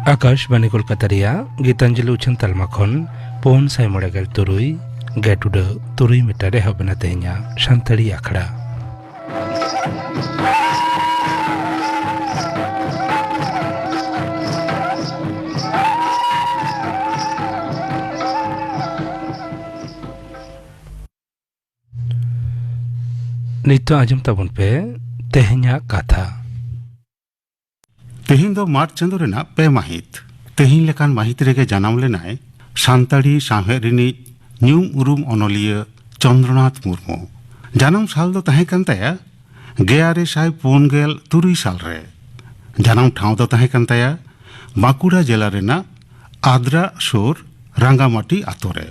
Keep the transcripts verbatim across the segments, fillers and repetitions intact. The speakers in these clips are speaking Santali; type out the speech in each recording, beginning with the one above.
ᱟᱠᱟᱥᱵᱟᱱᱤ ᱠᱳᱞᱠᱟᱛᱟ ᱨᱮᱭᱟᱜ ᱜᱤᱛᱟᱧᱡᱚᱞᱤ ᱩᱪᱷᱟᱹᱱ ᱛᱟᱞᱢᱟ ᱠᱷᱚᱱ ᱯᱩᱱ ᱥᱟᱭ ᱢᱚᱬᱮ ᱜᱮᱞ ᱛᱩᱨᱩᱭ ᱜᱮᱴ ᱩᱰᱟᱹᱜ ᱛᱩᱨᱩᱭ ᱢᱤᱴᱟᱨ ᱨᱮ ᱮᱦᱚᱵ ᱮᱱᱟ ᱛᱮᱦᱮᱧᱟᱜ ᱥᱟᱱᱛᱟᱲᱤ ᱟᱠᱷᱲᱟ᱾ ᱱᱤᱛᱚᱜ ᱟᱸᱡᱚᱢ ᱛᱟᱵᱚᱱ ᱯᱮ ᱛᱮᱦᱮᱧᱟᱜ ᱠᱟᱛᱷᱟ᱾ ᱛᱮᱦᱮᱧ ᱫᱚ ᱢᱟᱨᱪ ᱪᱟᱸᱫᱚ ᱨᱮᱱᱟᱜ ᱯᱮ ᱢᱟᱹᱦᱤᱛ᱾ ᱛᱮᱦᱮᱧ ᱞᱮᱠᱟᱱ ᱢᱟᱹᱦᱤᱛ ᱨᱮᱜᱮ ᱡᱟᱱᱟᱢ ᱞᱮᱱᱟᱭ ᱥᱟᱱᱛᱟᱲᱤ ᱥᱟᱶᱦᱮᱫ ᱨᱤᱱᱤᱡ ᱧᱩᱢ ᱩᱨᱩᱢ ᱚᱱᱚᱞᱤᱭᱟᱹ ᱪᱚᱱᱫᱨᱚᱱᱟᱛᱷ ᱢᱩᱨᱢᱩ᱾ ᱡᱟᱱᱟᱢ ᱥᱟᱞ ᱫᱚ ᱛᱟᱦᱮᱸ ᱠᱟᱱ ᱛᱟᱭᱟ ᱜᱮᱞ ᱟᱨᱮ ᱥᱟᱭ ᱯᱩᱱ ᱜᱮᱞ ᱛᱩᱨᱩᱭ ᱥᱟᱞ ᱨᱮ᱾ ᱡᱟᱱᱟᱢ ᱴᱷᱟᱶ ᱫᱚ ᱛᱟᱦᱮᱸ ᱠᱟᱱ ᱛᱟᱭᱟ ᱵᱟᱸᱠᱩᱲᱟ ᱡᱮᱞᱟ ᱨᱮᱱᱟᱜ ᱟᱫᱽᱨᱟ ᱥᱩᱨ ᱨᱟᱸᱜᱟᱢᱟᱴᱤ ᱟᱛᱳ ᱨᱮ᱾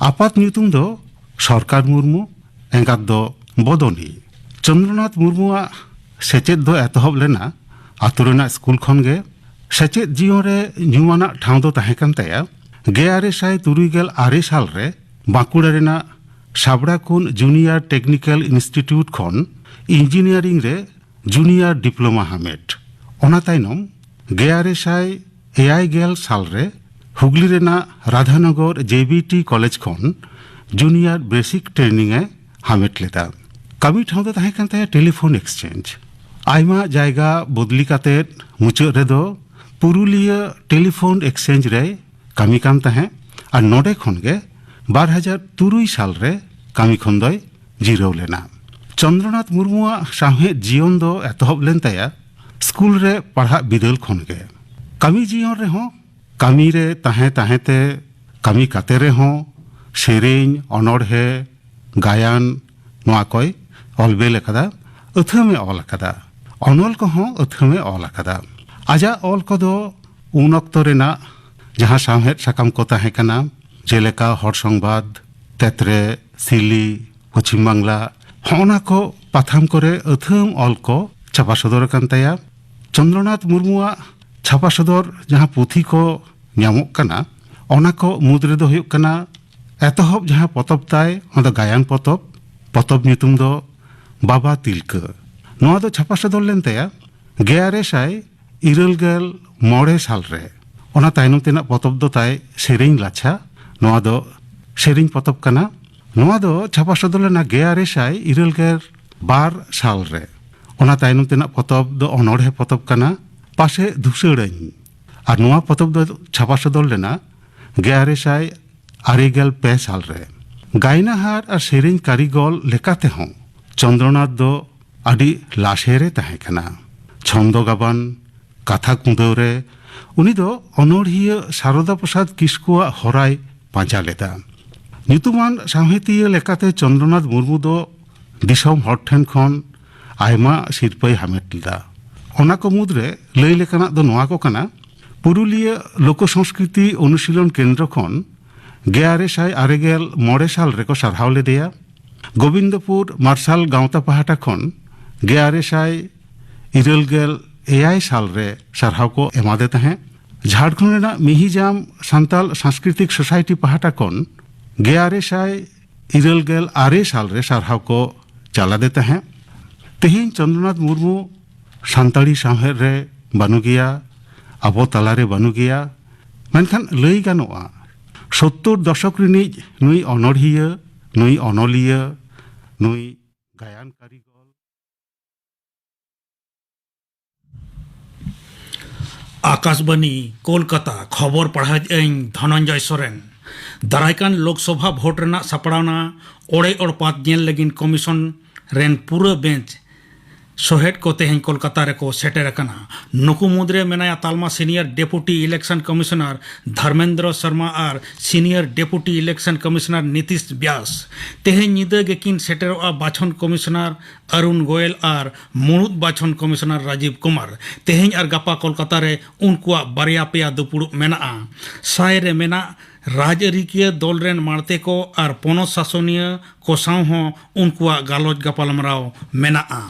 ᱟᱯᱟᱛ ᱧᱩᱛᱩᱢ ᱫᱚ ᱥᱚᱨᱠᱟᱨ ᱢᱩᱨᱢᱩ, ᱮᱸᱜᱟᱛ ᱫᱚ ᱵᱚᱫᱚᱱᱤ᱾ ᱪᱚᱱᱫᱨᱚᱱᱟᱛᱷ ᱢᱩᱨᱢᱩᱣᱟᱜ ᱥᱮᱪᱮᱫ ᱫᱚ ᱮᱛᱚᱦᱚᱵ ᱞᱮᱱᱟ ᱟᱛᱳ ᱨᱮᱱᱟᱜ ᱥᱠᱩᱞ ᱠᱷᱚᱱ ᱜᱮ᱾ ᱥᱮᱪᱮᱫ ᱡᱤᱭᱚᱱ ᱨᱮ ᱧᱩᱢᱟᱱᱟᱜ ᱴᱷᱟᱶ ᱫᱚ ᱛᱟᱦᱮᱸ ᱠᱟᱱ ᱛᱟᱭᱟ ᱜᱮᱞ ᱟᱨᱮ ᱥᱟᱭ ᱛᱩᱨᱩᱭ ᱜᱮᱞ ᱟᱨᱮ ᱥᱟᱞ ᱨᱮ ᱵᱟᱸᱠᱩᱲᱟ ᱨᱮᱱᱟᱜ ᱥᱟᱵᱲᱟᱠᱩᱱ ᱡᱩᱱᱤᱭᱟᱨ ᱴᱮᱠᱱᱤᱠᱮᱞ ᱤᱱᱥᱴᱤᱴᱤᱭᱩᱴ ᱠᱷᱚᱱ ᱤᱧᱡᱤᱱᱤᱭᱟᱨᱤᱝ ᱨᱮ ᱡᱩᱱᱤᱭᱟᱨ ᱰᱤᱯᱞᱳᱢᱟ ᱦᱟᱢᱮᱴ᱾ ᱚᱱᱟ ᱛᱟᱭᱱᱚᱢ ᱜᱮᱞ ᱟᱨᱮ ᱥᱟᱭ ᱮᱭᱟᱭ ᱜᱮᱞ ᱥᱟᱞ ᱨᱮ ᱦᱩᱜᱽᱞᱤ ᱨᱮᱱᱟᱜ ᱨᱟᱫᱷᱟᱱᱚᱜᱚᱨ ᱡᱮ ᱵᱤ ᱴᱤ ᱠᱚᱞᱮᱡᱽ ᱠᱷᱚᱱ ᱡᱩᱱᱤᱭᱟᱨ ᱵᱮᱥᱤᱠ ᱴᱨᱮᱱᱤᱝ ᱮ ᱦᱟᱢᱮᱴ ᱞᱮᱫᱟ᱾ ᱠᱟᱹᱢᱤ ᱴᱷᱟᱶ ᱫᱚ ᱛᱟᱦᱮᱸ ᱠᱟᱱ ᱛᱟᱭᱟ ᱴᱮᱞᱤᱯᱷᱳᱱ ᱮᱠᱥᱪᱮᱧᱡᱽ᱾ ᱟᱭᱢᱟ ᱡᱟᱭᱜᱟ ᱵᱚᱫᱞᱤ ᱠᱟᱛᱮ ᱢᱩᱪᱟᱹᱫ ᱨᱮᱫᱚ ᱯᱩᱨᱩᱞᱤᱭᱟᱹ ᱴᱮᱞᱤᱯᱷᱳᱱ ᱮᱠᱥᱪᱮᱧᱡᱽ ᱨᱮᱭ ᱠᱟᱹᱢᱤ ᱠᱟᱱ ᱛᱟᱦᱮᱸᱫ ᱟᱨ ᱱᱚᱰᱮ ᱠᱷᱚᱱ ᱜᱮ ᱵᱟᱨ ᱦᱟᱡᱟᱨ ᱛᱩᱨᱩᱭ ᱥᱟᱞ ᱨᱮ ᱠᱟᱹᱢᱤ ᱠᱷᱚᱱ ᱫᱚᱭ ᱡᱤᱨᱟᱹᱣ ᱞᱮᱱᱟ᱾ ᱪᱚᱱᱫᱨᱚᱱᱟᱛᱷ ᱢᱩᱨᱢᱩᱣᱟᱜ ᱥᱟᱶᱦᱮᱫ ᱡᱤᱭᱚᱱ ᱫᱚ ᱮᱛᱚᱦᱚᱵ ᱞᱮᱱ ᱛᱟᱭᱟ ᱥᱠᱩᱞ ᱨᱮ ᱯᱟᱲᱦᱟᱜ ᱵᱤᱫᱟᱹᱞ ᱠᱷᱚᱱ ᱜᱮ᱾ ᱠᱟᱹᱢᱤ ᱡᱤᱭᱚᱱ ᱨᱮᱦᱚᱸ, ᱠᱟᱹᱢᱤ ᱨᱮ ᱛᱟᱦᱮᱸ ᱛᱟᱦᱮᱸ ᱛᱮ, ᱠᱟᱹᱢᱤ ᱠᱟᱛᱮ ᱨᱮᱦᱚᱸ ᱥᱮᱨᱮᱧ, ᱚᱱᱚᱬᱦᱮ, ᱜᱟᱭᱟᱱ ᱱᱚᱣᱟ ᱠᱚᱭ ᱚᱞ ᱵᱮᱞ ᱟᱠᱟᱫᱟ, ᱟᱹᱛᱷᱟᱹᱢ ᱮ ᱚᱞ ᱟᱠᱟᱫᱟ᱾ ᱚᱱᱚᱞ ᱠᱚᱦᱚᱸ ᱟᱹᱛᱷᱟᱹᱢ ᱮ ᱚᱞ ᱟᱠᱟᱫᱟ᱾ ᱟᱡᱟᱜ ᱚᱞ ᱠᱚᱫᱚ ᱩᱱ ᱚᱠᱛᱚ ᱨᱮᱱᱟᱜ ᱡᱟᱦᱟᱸ ᱥᱟᱶᱦᱮᱫ ᱥᱟᱠᱟᱢ ᱠᱚ ᱛᱟᱦᱮᱸ ᱠᱟᱱᱟ, ᱡᱮᱞᱮᱠᱟ ᱦᱚᱲ ᱥᱚᱝᱵᱟᱫ, ᱛᱮᱛᱨᱮ, ᱥᱤᱞᱤ, ᱯᱚᱪᱷᱤᱢ ᱵᱟᱝᱞᱟ, ᱦᱚᱸᱜᱼᱚ ᱱᱟ ᱠᱚ ᱯᱟᱛᱷᱟᱢ ᱠᱚᱨᱮ ᱟᱹᱛᱷᱟᱹᱢ ᱚᱞ ᱠᱚ ᱪᱷᱟᱯᱟ ᱥᱚᱫᱚᱨ ᱟᱠᱟᱱ ᱛᱟᱭᱟ᱾ ᱪᱚᱱᱫᱨᱚᱱᱟᱛᱷ ᱢᱩᱨᱢᱩᱣᱟᱜ ᱪᱷᱟᱯᱟ ᱥᱚᱫᱚᱨ ᱡᱟᱦᱟᱸ ᱯᱩᱛᱷᱤ ᱠᱚ ᱧᱟᱢᱚᱜ ᱠᱟᱱᱟ, ᱚᱱᱟ ᱠᱚ ᱢᱩᱫᱽ ᱨᱮᱫᱚ ᱦᱩᱭᱩᱜ ᱠᱟᱱᱟ, ᱮᱛᱚᱦᱚᱵ ᱡᱟᱦᱟᱸ ᱯᱚᱛᱚᱵ ᱛᱟᱭ, ᱚᱱᱟ ᱫᱚ ᱜᱟᱭᱟᱱ ᱯᱚᱛᱚᱵ᱾ ᱯᱚᱛᱚᱵ ᱧᱩᱛᱩᱢ ᱫᱚ ᱵᱟᱵᱟ ᱛᱤᱞᱠᱟᱹ᱾ ᱱᱚᱣᱟ ᱫᱚ ᱪᱷᱟᱯᱟ ᱥᱚᱫᱚᱨ ᱞᱮᱱ ᱛᱟᱭᱟ ᱜᱮᱞ ᱟᱨᱮ ᱥᱟᱭ ᱤᱨᱟᱹᱞ ᱜᱮᱞ ᱢᱚᱬᱮ ᱥᱟᱞ ᱨᱮ᱾ ᱚᱱᱟ ᱛᱟᱭᱱᱚᱢ ᱛᱮᱱᱟᱜ ᱯᱚᱛᱚᱵ ᱫᱚ ᱛᱟᱭ ᱥᱮᱨᱮᱧ ᱞᱟᱪᱷᱟ᱾ ᱱᱚᱣᱟ ᱫᱚ ᱥᱮᱨᱮᱧ ᱯᱚᱛᱚᱵ ᱠᱟᱱᱟ᱾ ᱱᱚᱣᱟ ᱫᱚ ᱪᱷᱟᱯᱟ ᱥᱚᱫᱚᱨ ᱞᱮᱱᱟ ᱜᱮᱞ ᱟᱨᱮ ᱥᱟᱭ ᱤᱨᱟᱹᱞ ᱜᱮᱞ ᱵᱟᱨ ᱥᱟᱞ ᱨᱮ᱾ ᱚᱱᱟ ᱛᱟᱭᱱᱚᱢ ᱛᱮᱱᱟᱜ ᱯᱚᱛᱚᱵ ᱫᱚ ᱚᱱᱚᱬᱦᱮ ᱯᱚᱛᱚᱵ ᱠᱟᱱᱟ, ᱯᱟᱥᱮ ᱫᱷᱩᱥᱟᱹᱲᱟᱹᱧ᱾ ᱟᱨ ᱱᱚᱣᱟ ᱯᱚᱛᱚᱵ ᱫᱚ ᱪᱷᱟᱯᱟ ᱥᱚᱫᱚᱨ ᱞᱮᱱᱟ ᱜᱮᱞ ᱟᱨᱮ ᱥᱟᱭ ᱟᱨᱮ ᱜᱮᱞ ᱯᱮ ᱥᱟᱞ ᱨᱮ᱾ ᱜᱟᱭᱱᱟᱦᱟᱨ ᱟᱨ ᱥᱮᱨᱮᱧ ᱠᱟᱹᱨᱤᱜᱚᱞ ᱞᱮᱠᱟ ᱛᱮᱦᱚᱸ ᱪᱚᱱᱫᱨᱚᱱᱟᱛᱷ ᱫᱚ ᱟᱹᱰᱤ ᱞᱟᱥᱮᱨ ᱮ ᱛᱟᱦᱮᱸ ᱠᱟᱱᱟ᱾ ᱪᱷᱚᱱᱫᱚ ᱜᱟᱵᱟᱱ, ᱠᱟᱛᱷᱟ ᱠᱩᱸᱫᱟᱹᱣ ᱨᱮ ᱩᱱᱤ ᱫᱚ ᱚᱱᱚᱬᱦᱤᱭᱟᱹ ᱥᱟᱨᱚᱫᱟ ᱯᱨᱚᱥᱟᱫᱽ ᱠᱤᱥᱠᱩᱣᱟᱜ ᱦᱚᱨᱟᱭ ᱯᱟᱸᱡᱟ ᱞᱮᱫᱟ᱾ ᱧᱩᱛᱩᱢᱟᱱ ᱥᱟᱶᱦᱮᱫᱤᱭᱟᱹ ᱞᱮᱠᱟᱛᱮ ᱪᱚᱱᱫᱨᱚᱱᱟᱛᱷ ᱢᱩᱨᱢᱩ ᱫᱚ ᱫᱤᱥᱚᱢ ᱦᱚᱲ ᱴᱷᱮᱱ ᱠᱷᱚᱱ ᱟᱭᱢᱟ ᱥᱤᱨᱯᱟᱹᱭ ᱦᱟᱢᱮᱴ ᱞᱮᱫᱟ᱾ ᱚᱱᱟ ᱠᱚ ᱢᱩᱫᱽᱨᱮ ᱞᱟᱹᱭ ᱞᱮᱠᱟᱱᱟᱜ ᱫᱚ ᱱᱚᱣᱟ ᱠᱚ ᱠᱟᱱᱟ: ᱯᱩᱨᱩᱞᱤᱭᱟᱹ ᱞᱳᱠᱚ ᱥᱚᱝᱥᱠᱨᱤᱛᱤ ᱚᱱᱩᱥᱤᱞᱚᱱ ᱠᱮᱱᱫᱨᱚ ᱠᱷᱚᱱ ᱜᱮᱞ ᱟᱨᱮ ᱥᱟᱭ ᱟᱨᱮ ᱜᱮᱞ ᱢᱚᱬᱮ ᱥᱟᱞ ᱨᱮᱠᱚ ᱥᱟᱨᱦᱟᱣ ᱞᱮᱫᱮᱭᱟ᱾ ᱜᱳᱵᱤᱱᱫᱚᱯᱩᱨ ᱢᱟᱨᱥᱟᱞ ᱜᱟᱶᱛᱟ ᱯᱟᱦᱴᱟ ᱠᱷᱚᱱ ᱜᱮᱞ ᱟᱨᱮ ᱥᱟᱭ ᱤᱨᱟᱹᱞ ᱜᱮᱞ ᱮᱭᱟᱭ ᱥᱟᱞ ᱨᱮ ᱥᱟᱨᱦᱟᱣ ᱠᱚ ᱮᱢᱟᱫᱮ ᱛᱟᱦᱮᱸᱫ᱾ ᱡᱷᱟᱲᱠᱷᱚᱸᱰ ᱨᱮᱱᱟᱜ ᱢᱤᱦᱤᱡᱟᱢ ᱥᱟᱱᱛᱟᱞ ᱥᱟᱝᱥᱠᱨᱤᱛᱤᱠ ᱥᱳᱥᱟᱭᱴᱤ ᱯᱟᱦᱴᱟ ᱠᱷᱚᱱ ᱜᱮᱞ ᱟᱨᱮ ᱥᱟᱭ ᱤᱨᱟᱹᱞ ᱜᱮᱞ ᱟᱨᱮ ᱥᱟᱞ ᱨᱮ ᱥᱟᱨᱦᱟᱣ ᱠᱚ ᱪᱟᱞᱟᱫᱮ ᱛᱟᱦᱮᱸᱫ᱾ ᱛᱮᱦᱮᱧ ᱪᱚᱱᱫᱨᱚᱱᱟᱛᱷ ᱢᱩᱨᱢᱩ ᱥᱟᱱᱛᱟᱲᱤ ᱥᱟᱶᱦᱮᱫ ᱨᱮ ᱵᱟᱹᱱᱩᱜᱮᱭᱟ, ᱟᱵᱚ ᱛᱟᱞᱟᱨᱮ ᱵᱟᱹᱱᱩᱜᱮᱭᱟ᱾ ᱢᱮᱱᱠᱷᱟᱱ ᱞᱟᱹᱭ ᱜᱟᱱᱚᱜᱼᱟ, ᱥᱳᱛᱛᱳᱨ ᱫᱚᱥᱚᱠ ᱨᱤᱱᱤᱡ ᱱᱩᱭ ᱚᱱᱚᱬᱦᱤᱭᱟᱹ, ᱱᱩᱭ ᱚᱱᱚᱞᱤᱭᱟᱹ, ᱱᱩᱭ ᱜᱟᱭᱟᱱ ᱠᱟᱹᱨᱤᱜᱚᱞ᱾ ᱟᱠᱟᱥᱵᱟᱱᱤ, ᱠᱳᱞᱠᱟᱛᱟ᱾ ᱠᱷᱚᱵᱚᱨ ᱯᱟᱲᱦᱟᱣᱮᱫ ᱟᱹᱧ ᱫᱷᱚᱱᱚᱱᱡᱚᱭ ᱥᱚᱨᱮᱱ᱾ ᱫᱟᱨᱟᱭ ᱠᱟᱱ ᱞᱳᱠᱥᱚᱵᱷᱟ ᱵᱷᱳᱴ ᱨᱮᱱᱟᱜ ᱥᱟᱯᱲᱟᱣᱱᱟ ᱚᱲᱮ ᱚᱲᱯᱟᱛ ᱧᱮᱞ ᱞᱟᱹᱜᱤᱫ ᱠᱚᱢᱤᱥᱚᱱ ᱨᱮᱱ ᱯᱩᱨᱟᱹ ᱵᱮᱧᱪ ᱥᱚᱦᱮᱫ ᱠᱚ ᱛᱮᱦᱮᱧ ᱠᱳᱞᱠᱟᱛᱟ ᱨᱮᱠᱚ ᱥᱮᱴᱮᱨ ᱟᱠᱟᱱᱟ᱾ ᱱᱩᱠᱩ ᱢᱩᱫᱽᱨᱮ ᱢᱮᱱᱟᱭᱟ ᱛᱟᱞᱢᱟ senior deputy election commissioner Dharmendra Sharma ᱟᱨ senior deputy election commissioner Nitish Vyas. ᱛᱮᱦᱮᱧ ᱧᱤᱫᱟᱹ ᱜᱮᱠᱤᱱ ᱥᱮᱴᱮᱨᱚᱜᱼᱟ ᱵᱟᱪᱷᱚᱱ ᱠᱚᱢᱤᱥᱚᱱᱟᱨ ᱟᱨᱩᱱ ᱜᱳᱭᱮᱞ ᱟᱨ ᱢᱩᱬᱩᱫ ᱵᱟᱪᱷᱚᱱ ᱠᱚᱢᱤᱥᱚᱱᱟᱨ ᱨᱟᱡᱤᱵᱽ ᱠᱩᱢᱟᱨ᱾ ᱛᱮᱦᱮᱧ ᱟᱨ ᱜᱟᱯᱟ ᱠᱳᱞᱠᱟᱛᱟ ᱨᱮ ᱩᱱᱠᱩᱣᱟᱜ ᱵᱟᱨᱭᱟ ᱯᱮᱭᱟ ᱫᱩᱯᱩᱲᱩᱵ ᱢᱮᱱᱟᱜᱼᱟ᱾ ᱥᱟᱭ ᱨᱮ ᱢᱮᱱᱟᱜ ᱨᱟᱡᱽᱟᱹᱨᱤᱠᱤᱭᱟᱹ ᱫᱚᱞ ᱨᱮᱱ ᱢᱟᱬᱛᱮ ᱠᱚ ᱟᱨ ᱯᱚᱱᱚᱛ ᱥᱟᱥᱚᱱᱤᱭᱟᱹ ᱠᱚ ᱥᱟᱶ ᱦᱚᱸ ᱩᱱᱠᱩᱣᱟᱜ ᱜᱟᱞᱚᱪ ᱜᱟᱯᱟᱞᱢᱟᱨᱟᱣ ᱢᱮᱱᱟᱜᱼᱟ᱾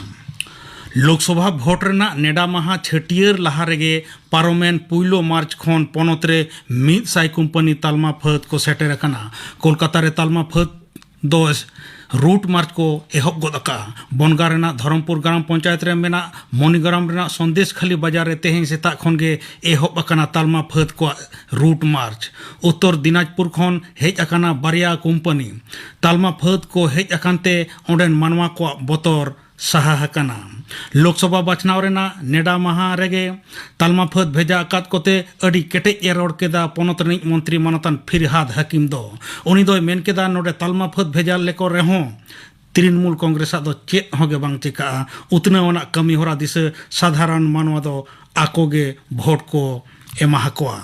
ᱞᱳᱠᱥᱚᱵᱷᱟ ᱵᱷᱳᱴ ᱨᱮᱱᱟᱜ ᱱᱮᱰᱟ ᱢᱟᱦᱟ ᱪᱷᱟᱹᱴᱭᱟᱹᱨ ᱞᱟᱦᱟ ᱨᱮᱜᱮ ᱯᱟᱨᱚᱢᱮᱱ ᱯᱩᱭᱞᱩ ᱢᱟᱨᱪ ᱠᱷᱚᱱ ᱯᱚᱱᱚᱛ ᱨᱮ ᱢᱤᱫ ᱥᱟᱭ ᱠᱳᱢᱯᱟᱱᱤ ᱛᱟᱞᱢᱟ ᱯᱷᱟᱹᱫ ᱠᱚ ᱥᱮᱴᱮᱨ ᱟᱠᱟᱱᱟ᱾ ᱠᱳᱞᱠᱟᱛᱟ ᱨᱮ ᱛᱟᱞᱢᱟ ᱯᱷᱟᱹᱫ ᱫᱚ ᱨᱩᱴ ᱢᱟᱨᱪ ᱠᱚ ᱮᱦᱚᱵ ᱜᱚᱫ ᱟᱠᱟᱫᱼᱟ᱾ ᱵᱚᱱᱜᱟ ᱨᱮᱱᱟᱜ ᱫᱷᱚᱨᱚᱢᱯᱩᱨ ᱜᱨᱟᱢ ᱯᱚᱧᱪᱟᱭᱮᱛ ᱨᱮ ᱢᱮᱱᱟᱜ ᱢᱚᱱᱤᱜᱨᱟᱢ ᱨᱮᱱᱟᱜ ᱥᱚᱱᱫᱮᱥ ᱠᱷᱟᱞᱤ ᱵᱟᱡᱟᱨ ᱨᱮ ᱛᱮᱦᱮᱧ ᱥᱮᱛᱟᱜ ᱠᱷᱚᱱ ᱜᱮ ᱮᱦᱚᱵ ᱟᱠᱟᱱᱟ ᱛᱟᱞᱢᱟ ᱯᱷᱟᱹᱫ ᱠᱚᱣᱟᱜ ᱨᱩᱴ ᱢᱟᱨᱪ᱾ ᱩᱛᱛᱚᱨ ᱫᱤᱱᱟᱡᱽᱯᱩᱨ ᱠᱷᱚᱱ ᱦᱮᱡ ᱟᱠᱟᱱᱟ ᱵᱟᱨᱭᱟ ᱠᱳᱢᱯᱟᱱᱤ᱾ ᱛᱟᱞᱢᱟ ᱯᱷᱟᱹᱫ ᱠᱚ ᱦᱮᱡ ᱟᱠᱟᱱ ᱛᱮ ᱚᱸᱰᱮᱱ ᱢᱟᱱᱣᱟ ᱠᱚᱣᱟᱜ ᱵᱚᱛᱚᱨ ᱥᱟᱦᱟ ᱟᱠᱟᱱᱟ᱾ ᱞᱳᱠᱥᱚᱵᱷᱟ ᱵᱟᱪᱷᱱᱟᱣ ᱨᱮᱱᱟᱜ ᱱᱮᱰᱟ ᱢᱟᱦᱟ ᱨᱮᱜᱮ ᱛᱟᱞᱢᱟ ᱯᱷᱟᱹᱫ ᱵᱷᱮᱡᱟ ᱟᱠᱟᱫ ᱠᱚᱛᱮ ᱟᱹᱰᱤ ᱠᱮᱴᱮᱡ ᱮ ᱨᱚᱲ ᱠᱮᱫᱟ ᱯᱚᱱᱚᱛ ᱨᱤᱱᱤᱡ ᱢᱚᱱᱛᱨᱤ ᱢᱟᱱᱚᱛᱟᱱ ᱯᱷᱤᱨᱦᱟᱫ ᱦᱟᱹᱠᱤᱢ ᱫᱚ᱾ ᱩᱱᱤ ᱫᱚᱭ ᱢᱮᱱ ᱠᱮᱫᱟ, ᱱᱚᱰᱮ ᱛᱟᱞᱢᱟ ᱯᱷᱟᱹᱫ ᱵᱷᱮᱡᱟ ᱞᱮᱠᱚ ᱨᱮᱦᱚᱸ ᱛᱨᱤᱱᱢᱩᱞ ᱠᱚᱝᱜᱨᱮᱥᱟᱜ ᱫᱚ ᱪᱮᱫ ᱦᱚᱸ ᱜᱮ ᱵᱟᱝ ᱪᱤᱠᱟᱹᱜᱼᱟ᱾ ᱩᱛᱱᱟᱹᱣ ᱟᱱᱟᱜ ᱠᱟᱹᱢᱤ ᱦᱚᱨᱟ ᱫᱤᱥᱟᱹ ᱥᱟᱫᱷᱟᱨᱚᱱ ᱢᱟᱱᱣᱟ ᱫᱚ ᱟᱠᱚ ᱜᱮ ᱵᱷᱳᱴ ᱠᱚ ᱮᱢᱟ ᱦᱟᱠᱚᱣᱟ᱾